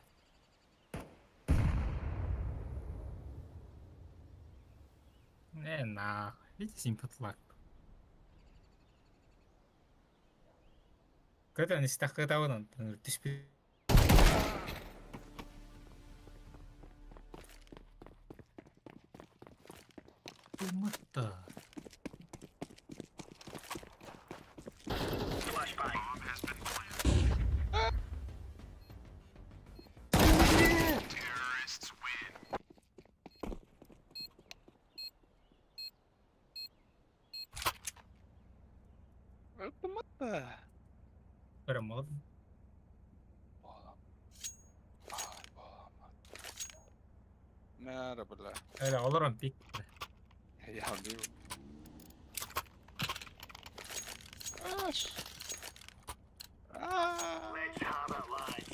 Не нахуй, видите симпатлар. Көтөн истах кытабын түспү. Мытта. Flashbang. Это Көрөм ол. Мәрі бұла. Эле олорон пик. Я білмеймін. Аш. А. Let's have it, lads.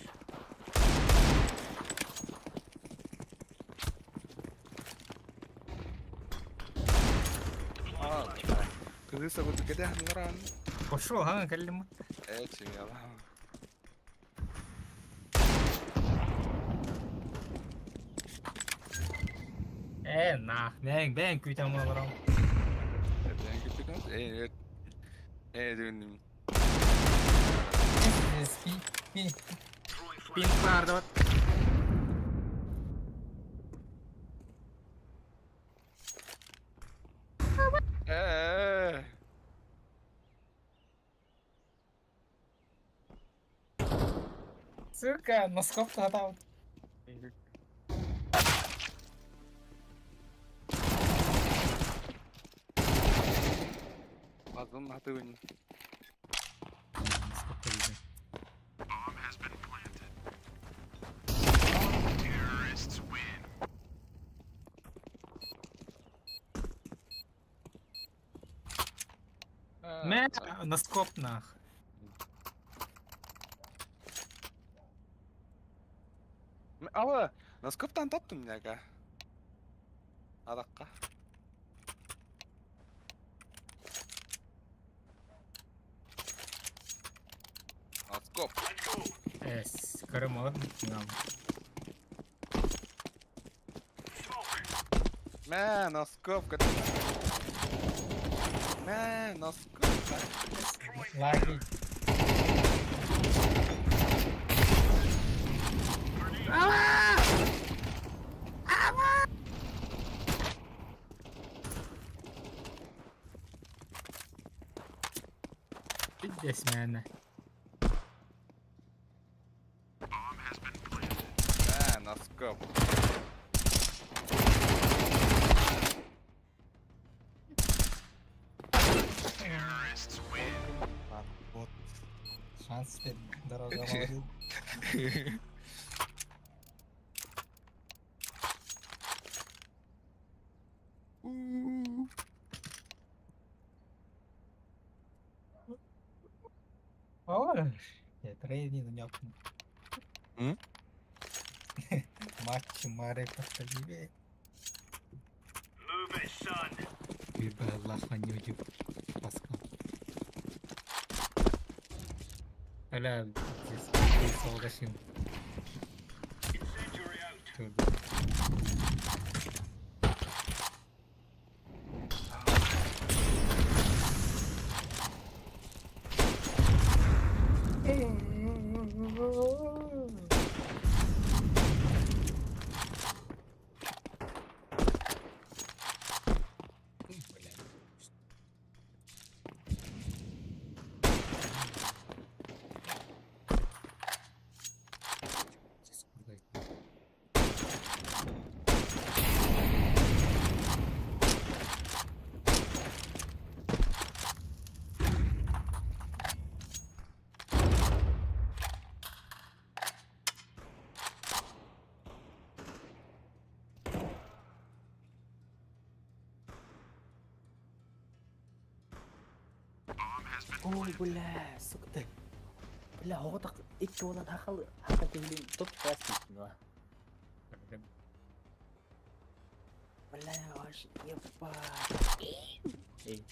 А, Кызыса вот кеде ханларан. Пошел, ха, кэллим. Эчи, яла. Э, нах, бэң, бэң күйтәм олорон. Эбен күтүгөн. Э, э, дүнүм. Пи, пи. Throwing flashbang. Пинг барды вот. Э. Сука, носкоп тадау. Азын хатыгын. Сколько видно. Мэ, наскоп нах. Ала, наскоптан таптым няга. Адаққа. Наскоп. Let's go. Эс, көрөм олор. Smoke. Мә, наскоп. Мә, наскоп. Лаги. Пиздец, мэнэ. Мә, наскоп. Вот. Шанс теперь дорога молодец. Ой, я трейни на нем. М? Матч Маре подходили. Move it, son. Bir Allah anneciğim. Pascal. Hala солгашым. Ой, бля, сука ты. Бля, оҕо так икки уолан хахал хака киһилин топ класс дийтин. Бля, аж ебать. Эй,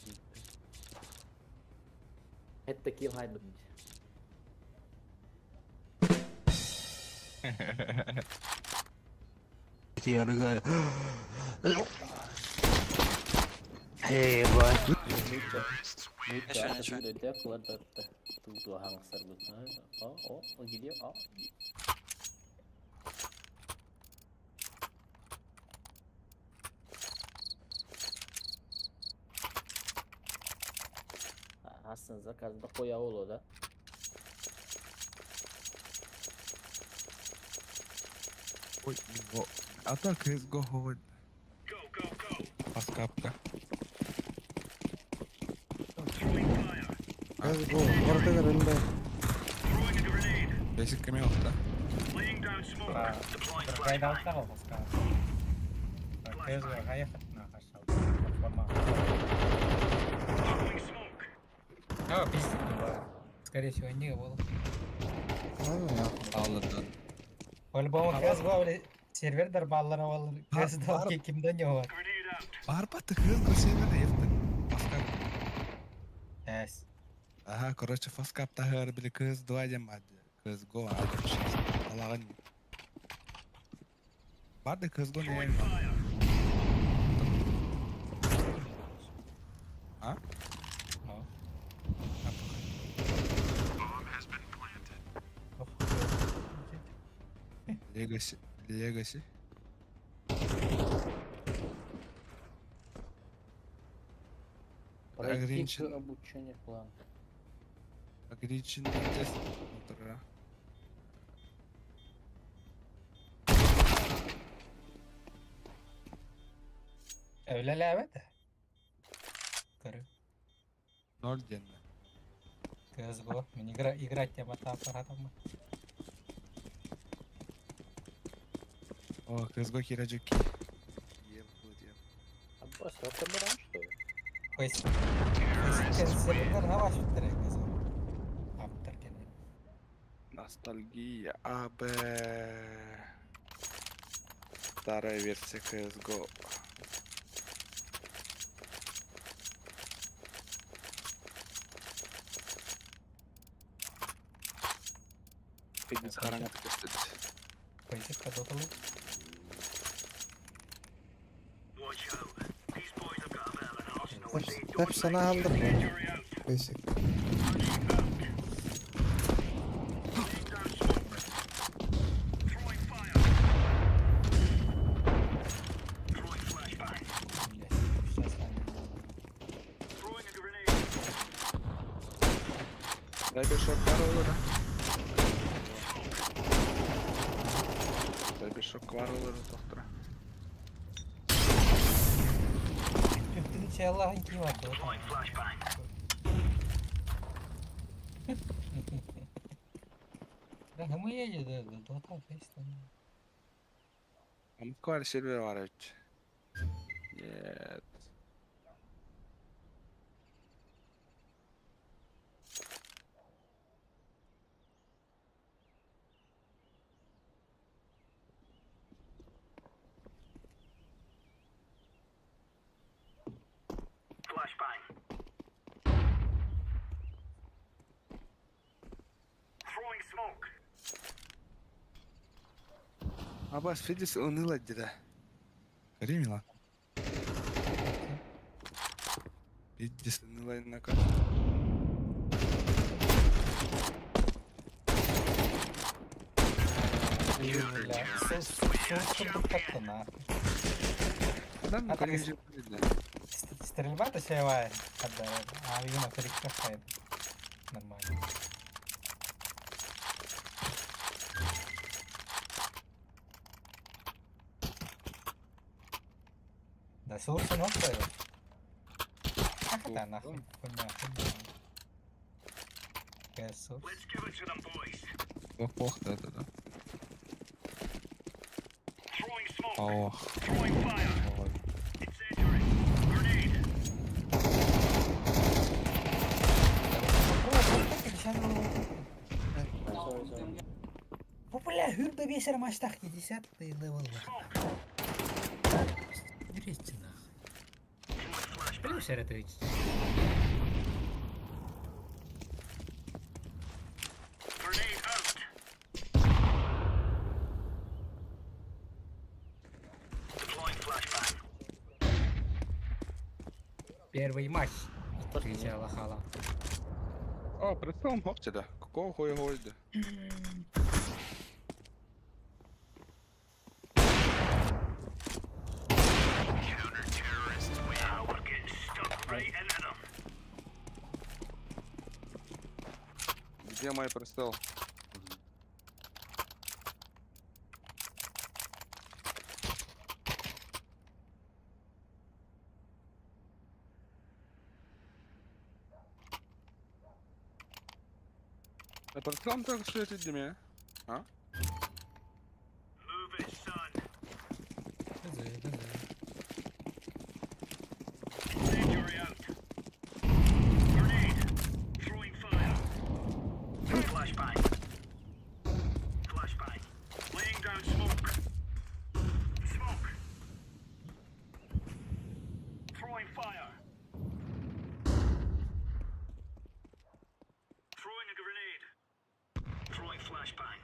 Это килл хайбут. Я рыгаю. Эй, бать. Aslında zakazda koya olur da. Ой, его. А так CSGO говорит. Паскапка. CSGO барытыгар эле. Бесик кеме да? Райдауттар Паскал. CSGO гаехать на хашал. Платформа. А, пиздец, скорее всего, не было. Алладан. По-любому CSGO сервердер баллары ол CSGO кимде не бар. Барбаты CSGO сервер ефті. Паскап. Эс. Ага, короче, фаскап тахыр били CS2 дем ади. CSGO ади. Алагын. Барды CSGO не А? Legacy. Legacy. Пройти Ограничен. обучение план. Ограниченный тест. Утра. Öyle evet. Көрү. Ноль денно. CSGO. Мен игра играть тема аппаратом. О, CSGO хираджуки. Аббас, это баран, что ли? Фейс. Фейс сервер хава шуттар CSGO. Аптар кене. Ностальгия. АБ. Старая версия CSGO. Пиздец, харанга кыстыт. Фейс кадоталу. Hep sana aldım ben. Basic. Дай bir şok var olur ha. Дай bir şok var olur doktora. Түптүн Allah'ın kim var? Да, мы едем, да, да, фейс там. Амкар сервер var evet. Нет. Абас, видишь, уныло где-то. Гори, Видишь, уныло на карте. Бля, соус курдук таптана. Да, ну, А так конечно, видно. Стрельба то севая, а видимо перекрывает. Нормально. Да, соус он стоит. Как это нахуй? Хуйня, хуйня. Какая соус? Let's give it to them, boys. Ох, ох, да, да, да. Throwing smoke. Ох. Throwing fire. Ой. Incendiary. Grenade. Sorry, sorry. Бу бля, хүрдө бесер маштах 50 левел. Дресьте нахуй. Плюс это ведь. Grenade out. Deploying flashbang. Первый матч. Кричала Хала. О, прицелом хопче, да. Какого хуя говорит, Now we're getting stuck right into them. Где мой прицел? Да прицелом только что эти меня. А? Move it, son. Incendiary out. Grenade. Throwing fire. Flashbang. Flashbang. Laying down smoke. Smoke. Throwing fire. Throwing a grenade. Throwing flashbang.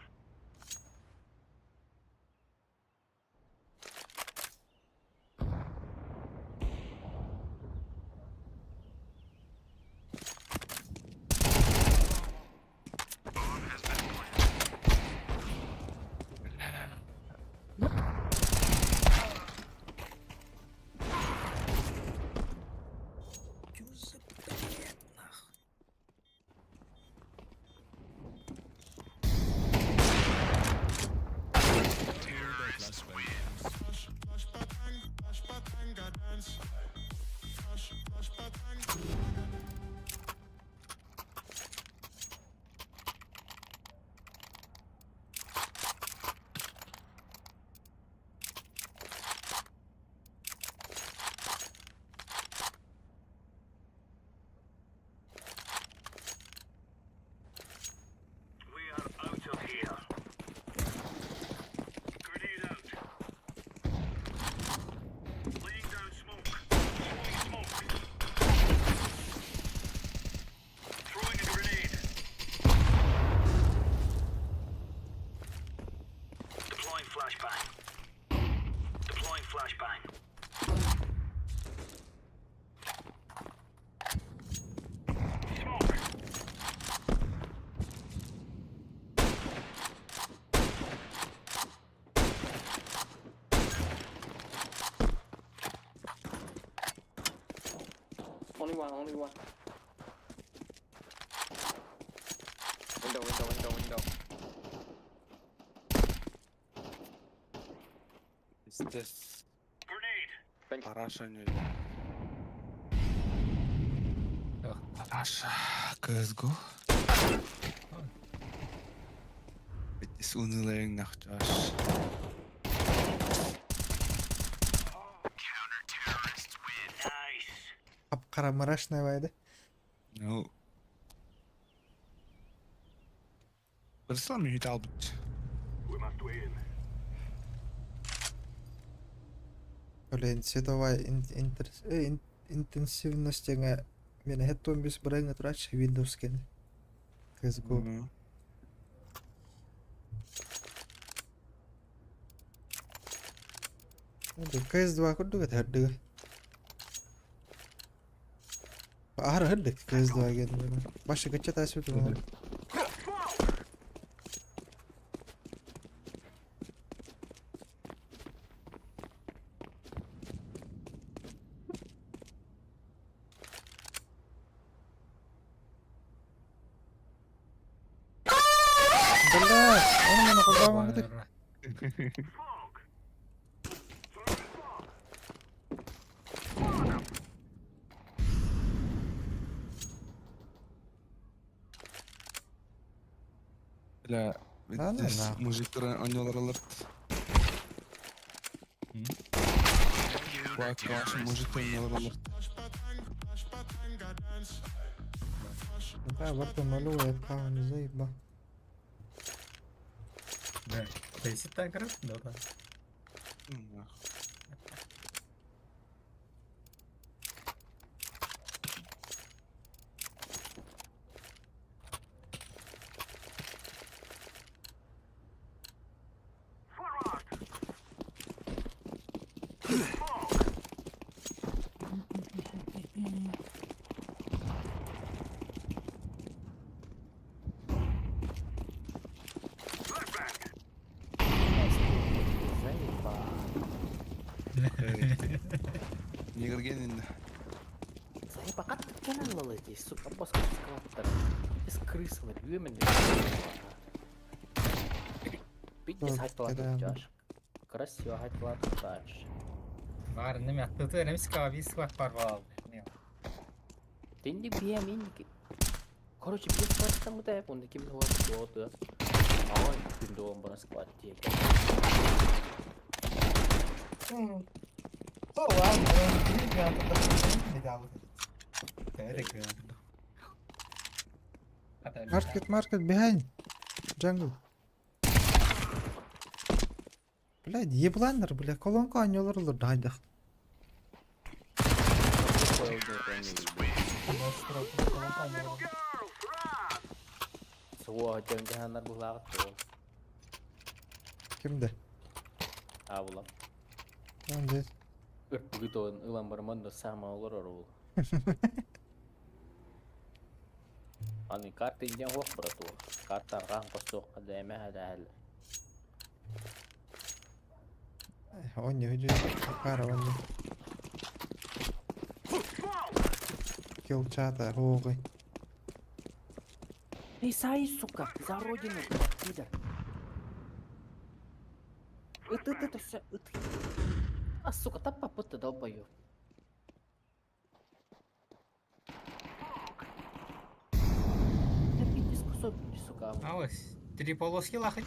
Чё за бред, нахуй? We are out of here. Grenade out. Laying down smoke. Throwing smoke. Throwing a grenade. Deploying flashbang. Deploying flashbang. Smoke. Only one, only one. Window, window, window, window. Пиздец. Grenade. Thank you. Параша не. Ох. Параша. CSGO. Пиздец, унылый нахчаш. Nice. Хап-хара мрачная вайда. Ну. Прицелом не быть. We must win. Блин, цветовая интенсивность мен хеттон бис брайна трач Windows кен. CSGO. Ну. CS2 курдук этэ үрдүгэ. Аһара үрдүк CS2 диэн. Башы кычча тасып туһунан. Бля, он мені куда Бля, Да ну нахуй. мужиктар онньолор аларт. Квак, мужиктар онньолор аларт. Да, برضه مالو يبقى заеба. Да. Фейсит играет, да, да. Заебал. Негргенин. Заебал, как ты канал здесь, сука, босс скваттер. Из крысы, юмен. Пиздец, Так, хайтла да. тут Красиво хайтла тут дальше. Var ne mi attı ne mi sıkı bir sıkı var var. Тинди биэминки. Короче, без скватта мы так, он таким вот вот. А он пиндолом бана скват тиек. Market, market, behind. Jungle. Блядь, ебландар, бля, колонка онньолор олор дайдах. Суо жангаханар булагат то. Кимде? А була. Он здесь. Ырпыгытон ылан барман да сама олор ол. Аны карта инден хох брату. Карта ран косток кадайма хада Онни, иди. Кара, онни. Килл чата, гоги. Исай, сука, за родину, блядь, пидор. Это, это, все, это. А, сука, та папа ты долбоёб. Да пиздец, кусок, сука. Алыс, три полоски лахать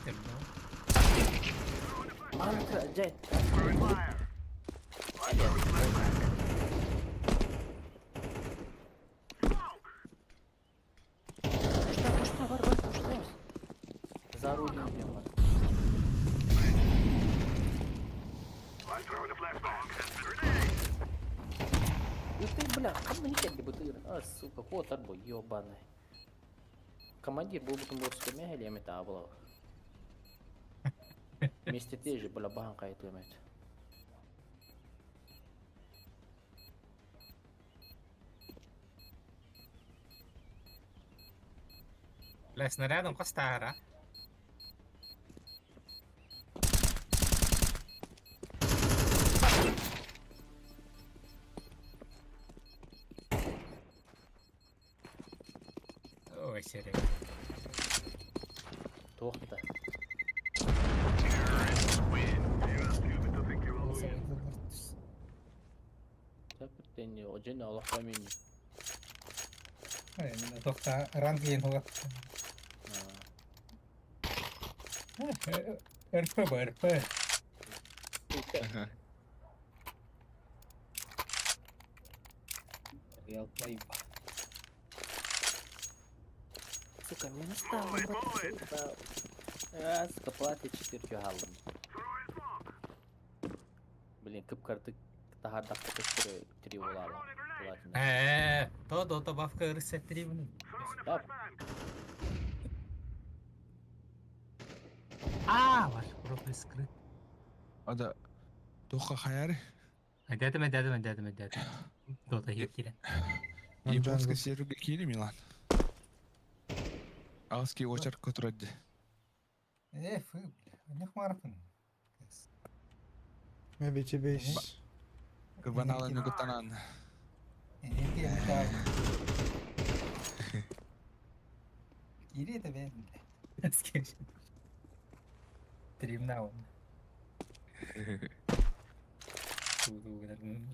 Манка, дядь. Пушта, пушта, бар, бар, пушта. За родину, блядь, бар. И ты, бля, как бы не бутыр. А, сука, кот арбо, ёбаный. Командир был бы там был мягель, я это Вместе ты же, бля, бан кайтымет. Бля, снарядом костара. Ой, серега. Тохта. Тэппитени, Аллах амин. Тохта ранг хуга. РП б РП. Real play. Сука, мне настало, брат. А, сука, платит четырью галлом. Блин, кып карты тахардак три улала. Э, то до то бавка рысет три Да. А, ваш профиль скрыт. А да. Туохха хайаары? Эдэтим, эдэтим, эдэтим, эдэтим. Дота иһит киирэн. Японскай сервергэ киири Милан. Аҕыс очерка турар дии. Э, фы, бля, у них марафон. Maybe base. Кырбанаалан нүгүттанаан. Энергия металл. Киири это бля. С кем? Тримна он.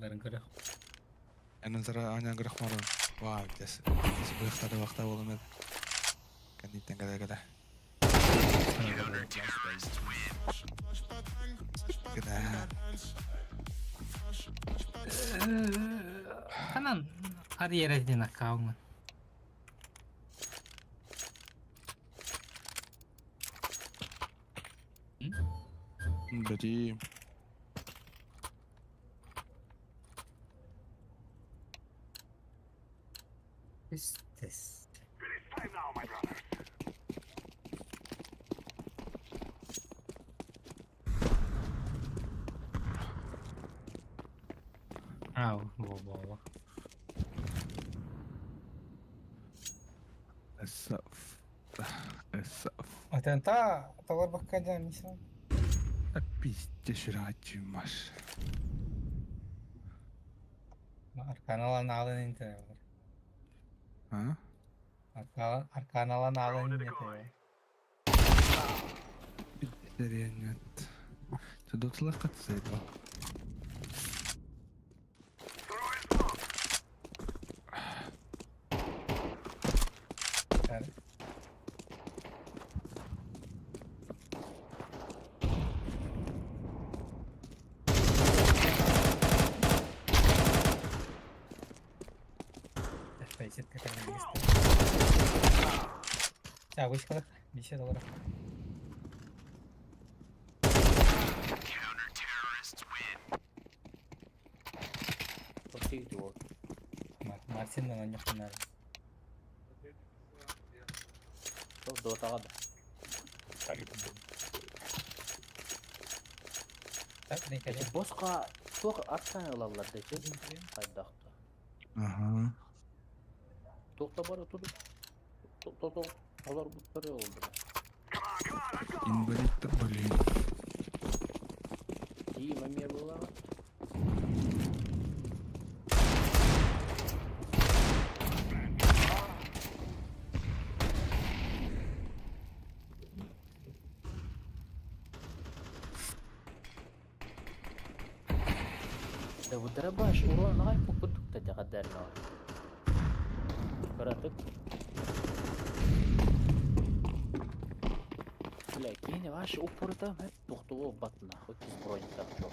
Ларын көрө. Энэн сара аня гырахмарын. Вау, дес. Быхтары вахта болым ед. Кәнниттен кәлә кәлә. Кәлә. Канан карьера ден аккаунт. Бери. Is this? Ау, во-во-во. السقف السقف. Атента, талар баккадя мисен. Пиздец, маш. Арканалан алын интер. А? Арканалан алын интер. Нет. Тудутлах отсыпал. Фейсит как За, вышкалах, бишет олар. Мартин на них не надо. Так, не кэлэ. Босқа туох аркан ылаллар дечи хайдахта. Ага. Туох да бар отур. То олар буттары oldu. Инвалид блин. Дима мне была. Да вот дробаш урон ай покудук та тягадарно. Каратык. Бля, кини ваш упорда хеп тохтуо батна, хоть из бронь так чё.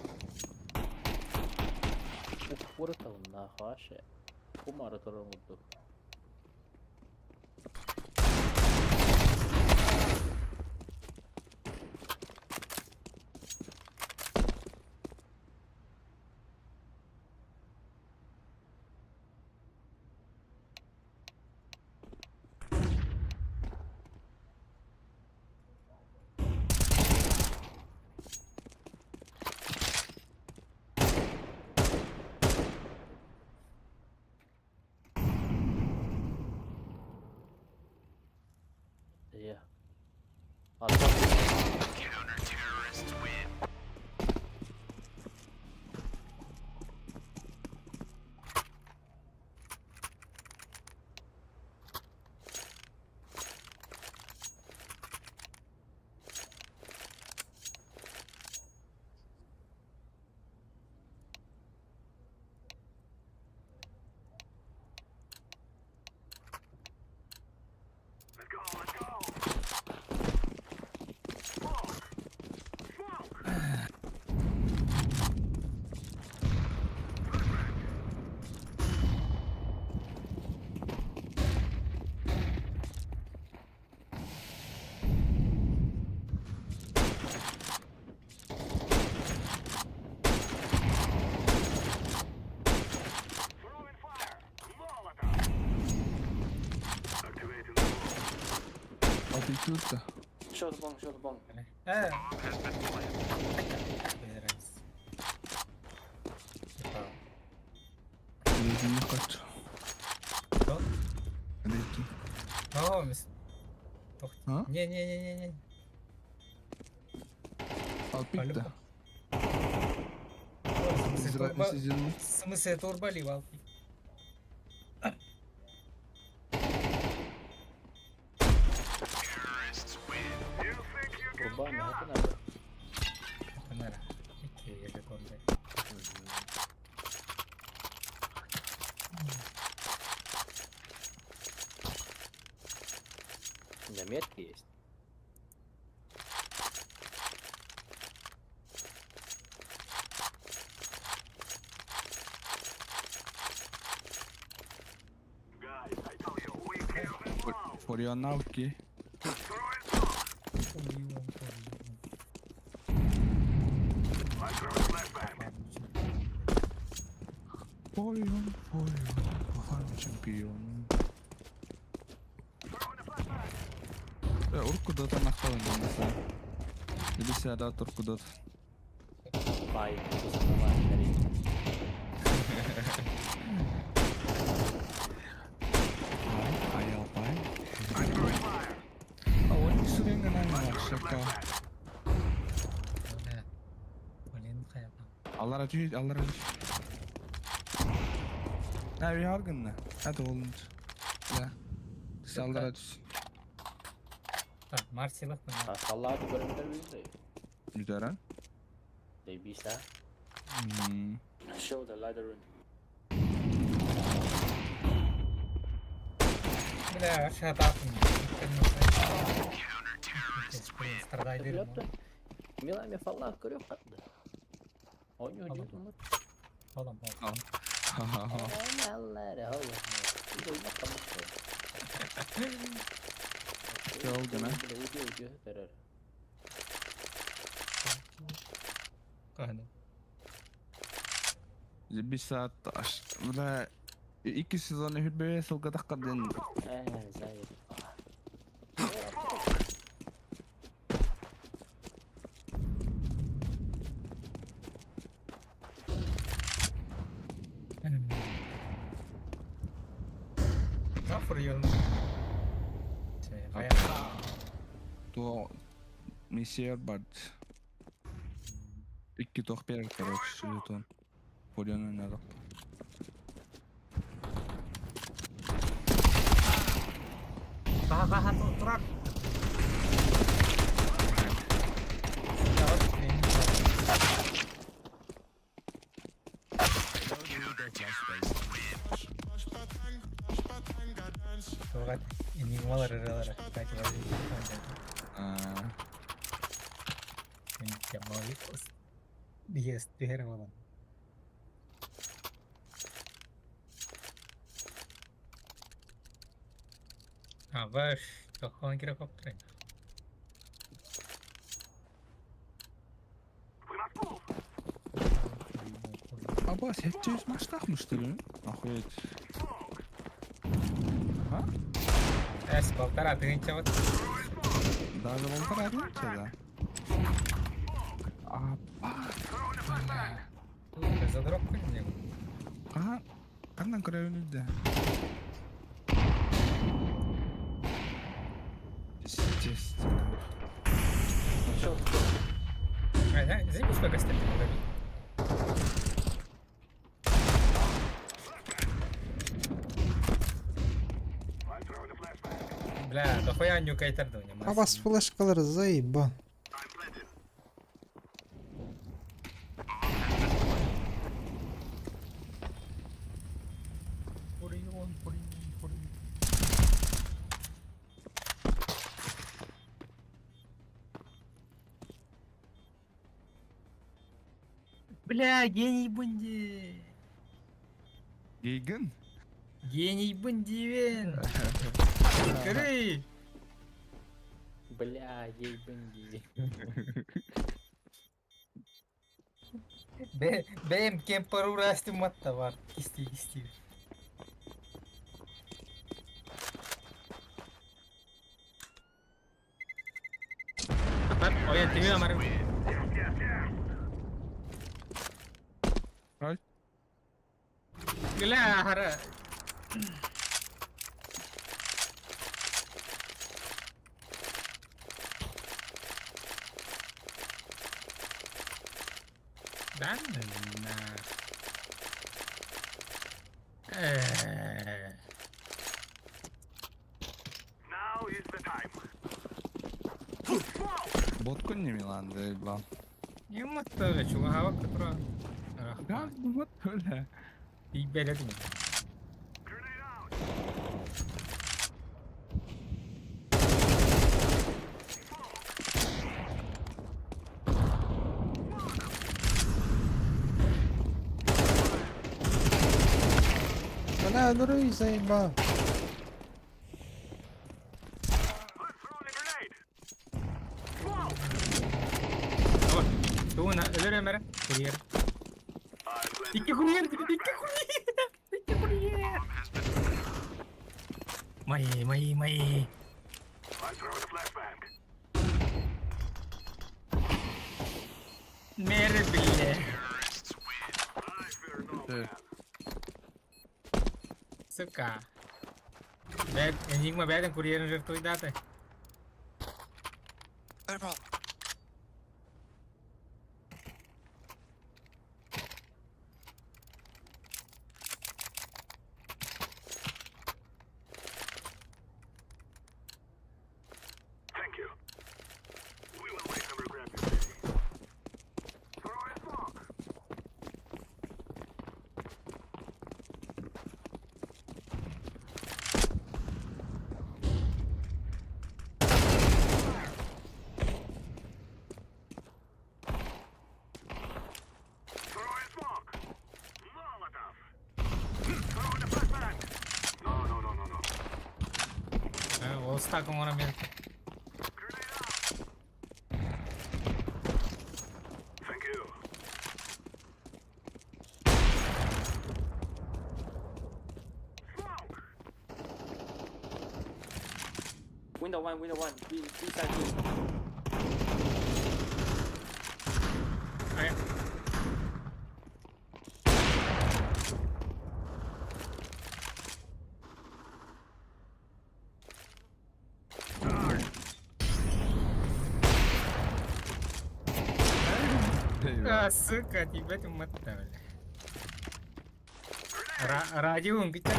Упорта нахуй аше. Кумара туран курдук. Yeah. А ты тут-то? Short bomb, short bomb. Э. Итинник Что? Деки. О, мис... А? Не-не-не-не-не. Алпик да. В смысле, Израиль сидел. В смысле, турбали, валки. Турба, это надо. Это надо. Окей, я какой-то. У меня метки есть. Форионалки. Форион, Форион, чемпион. Уркудата нахталын mesela. Bilgisayarda Urkudat. Бай, узнавай, Ай, алпай. А он сүреңген шака. Блин, хайа. Аллара түш, аллара түш. Ha bir hargınla. Hadi oğlum. Ya. Sallara түш. Так, Марсилах. А салаты көрүмдөр билди. Güzel. Дейбис, а? Hmm. Show the ladder room. Бля, шатап. Страдайдер. Милами фаллах көрөп катты. Ойну жутумут. Холом, холом. Аллара, холом. Жолдun, ha? Уйду, уйду, террор. Кахны. Bir saat aş. Bula iki sezon hürbeye sılgada kadın. Э, заяц. Да, фурьон. Tuo missier bard. İki toh bir короче жетон. Форион oynadı. Баха турак. Тугат энигмалар ыралар. Yes, түһэр болан. А, баш, тохон кире коптрын. Abbas hepçe maç takmıştır mı? Охуеть. А? Эс, полтора тысяча вот. Даже полтора тысяча, да? Апа. Задропку не Ага. Кандан көрөбүн да. Естественно. Заебись, сколько степени Бля, дохуя нюкайтер дуня. Абас флешкалар заебал. Бля, гений Бунди. Гейген? Гений Бундивен. Кры. Бля, ей бенди. Бэм кемпер урасты матта бар. Кисти, кисти. Oye, te voy a amar. Right. Бля, хара. Да, на. Э. Now is the time. Боткун не Милан, заебал. Не мотор, чуга котро. Как вот, бля. И белет. Grenade out. Бля, нуры заебал. Let's throw a grenade. Туна, өлөр эмере. Курьер. I planted Икки курьер, икки курьер. Икки курьер. Мои, мои, мои. I'm throwing a flashbang. Мере, бля. I fear no Ты. man. Сука. Бэт, Энигма бэден курьерин жертвуйдаты. Thank you. We will make them regret this day. Throw in smoke. Throw in smoke. Molotov. Throw in a flashbang. No, no, no, no, no. Ол стакын оңорон мен. Grenade out. Thank you. Smoke. Window one, window one. B, B side two. Ай. А, сука, тебя ты мотали. Радио, где ты?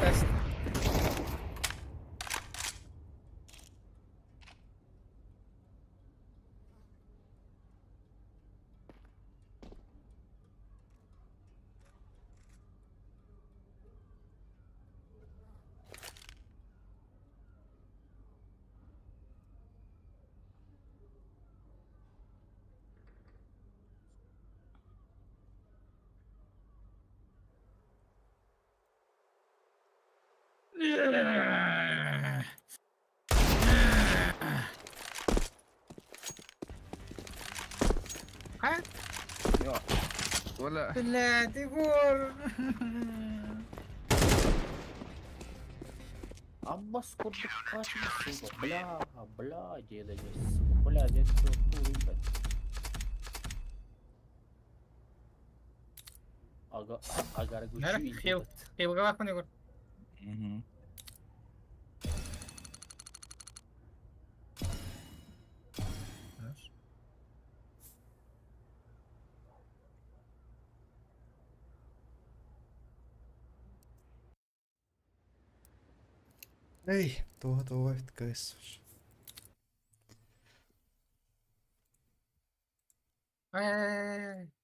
А? Оля. Бля, ты вор. Аббас курдук качып, сука. Бля, бля, деда здесь, сука. Бля, здесь всё хуй, ебать. Ага, агар Нара, гучу хил. Хилгалах не Угу. Эй, туга туга КС. Ай-яй-яй.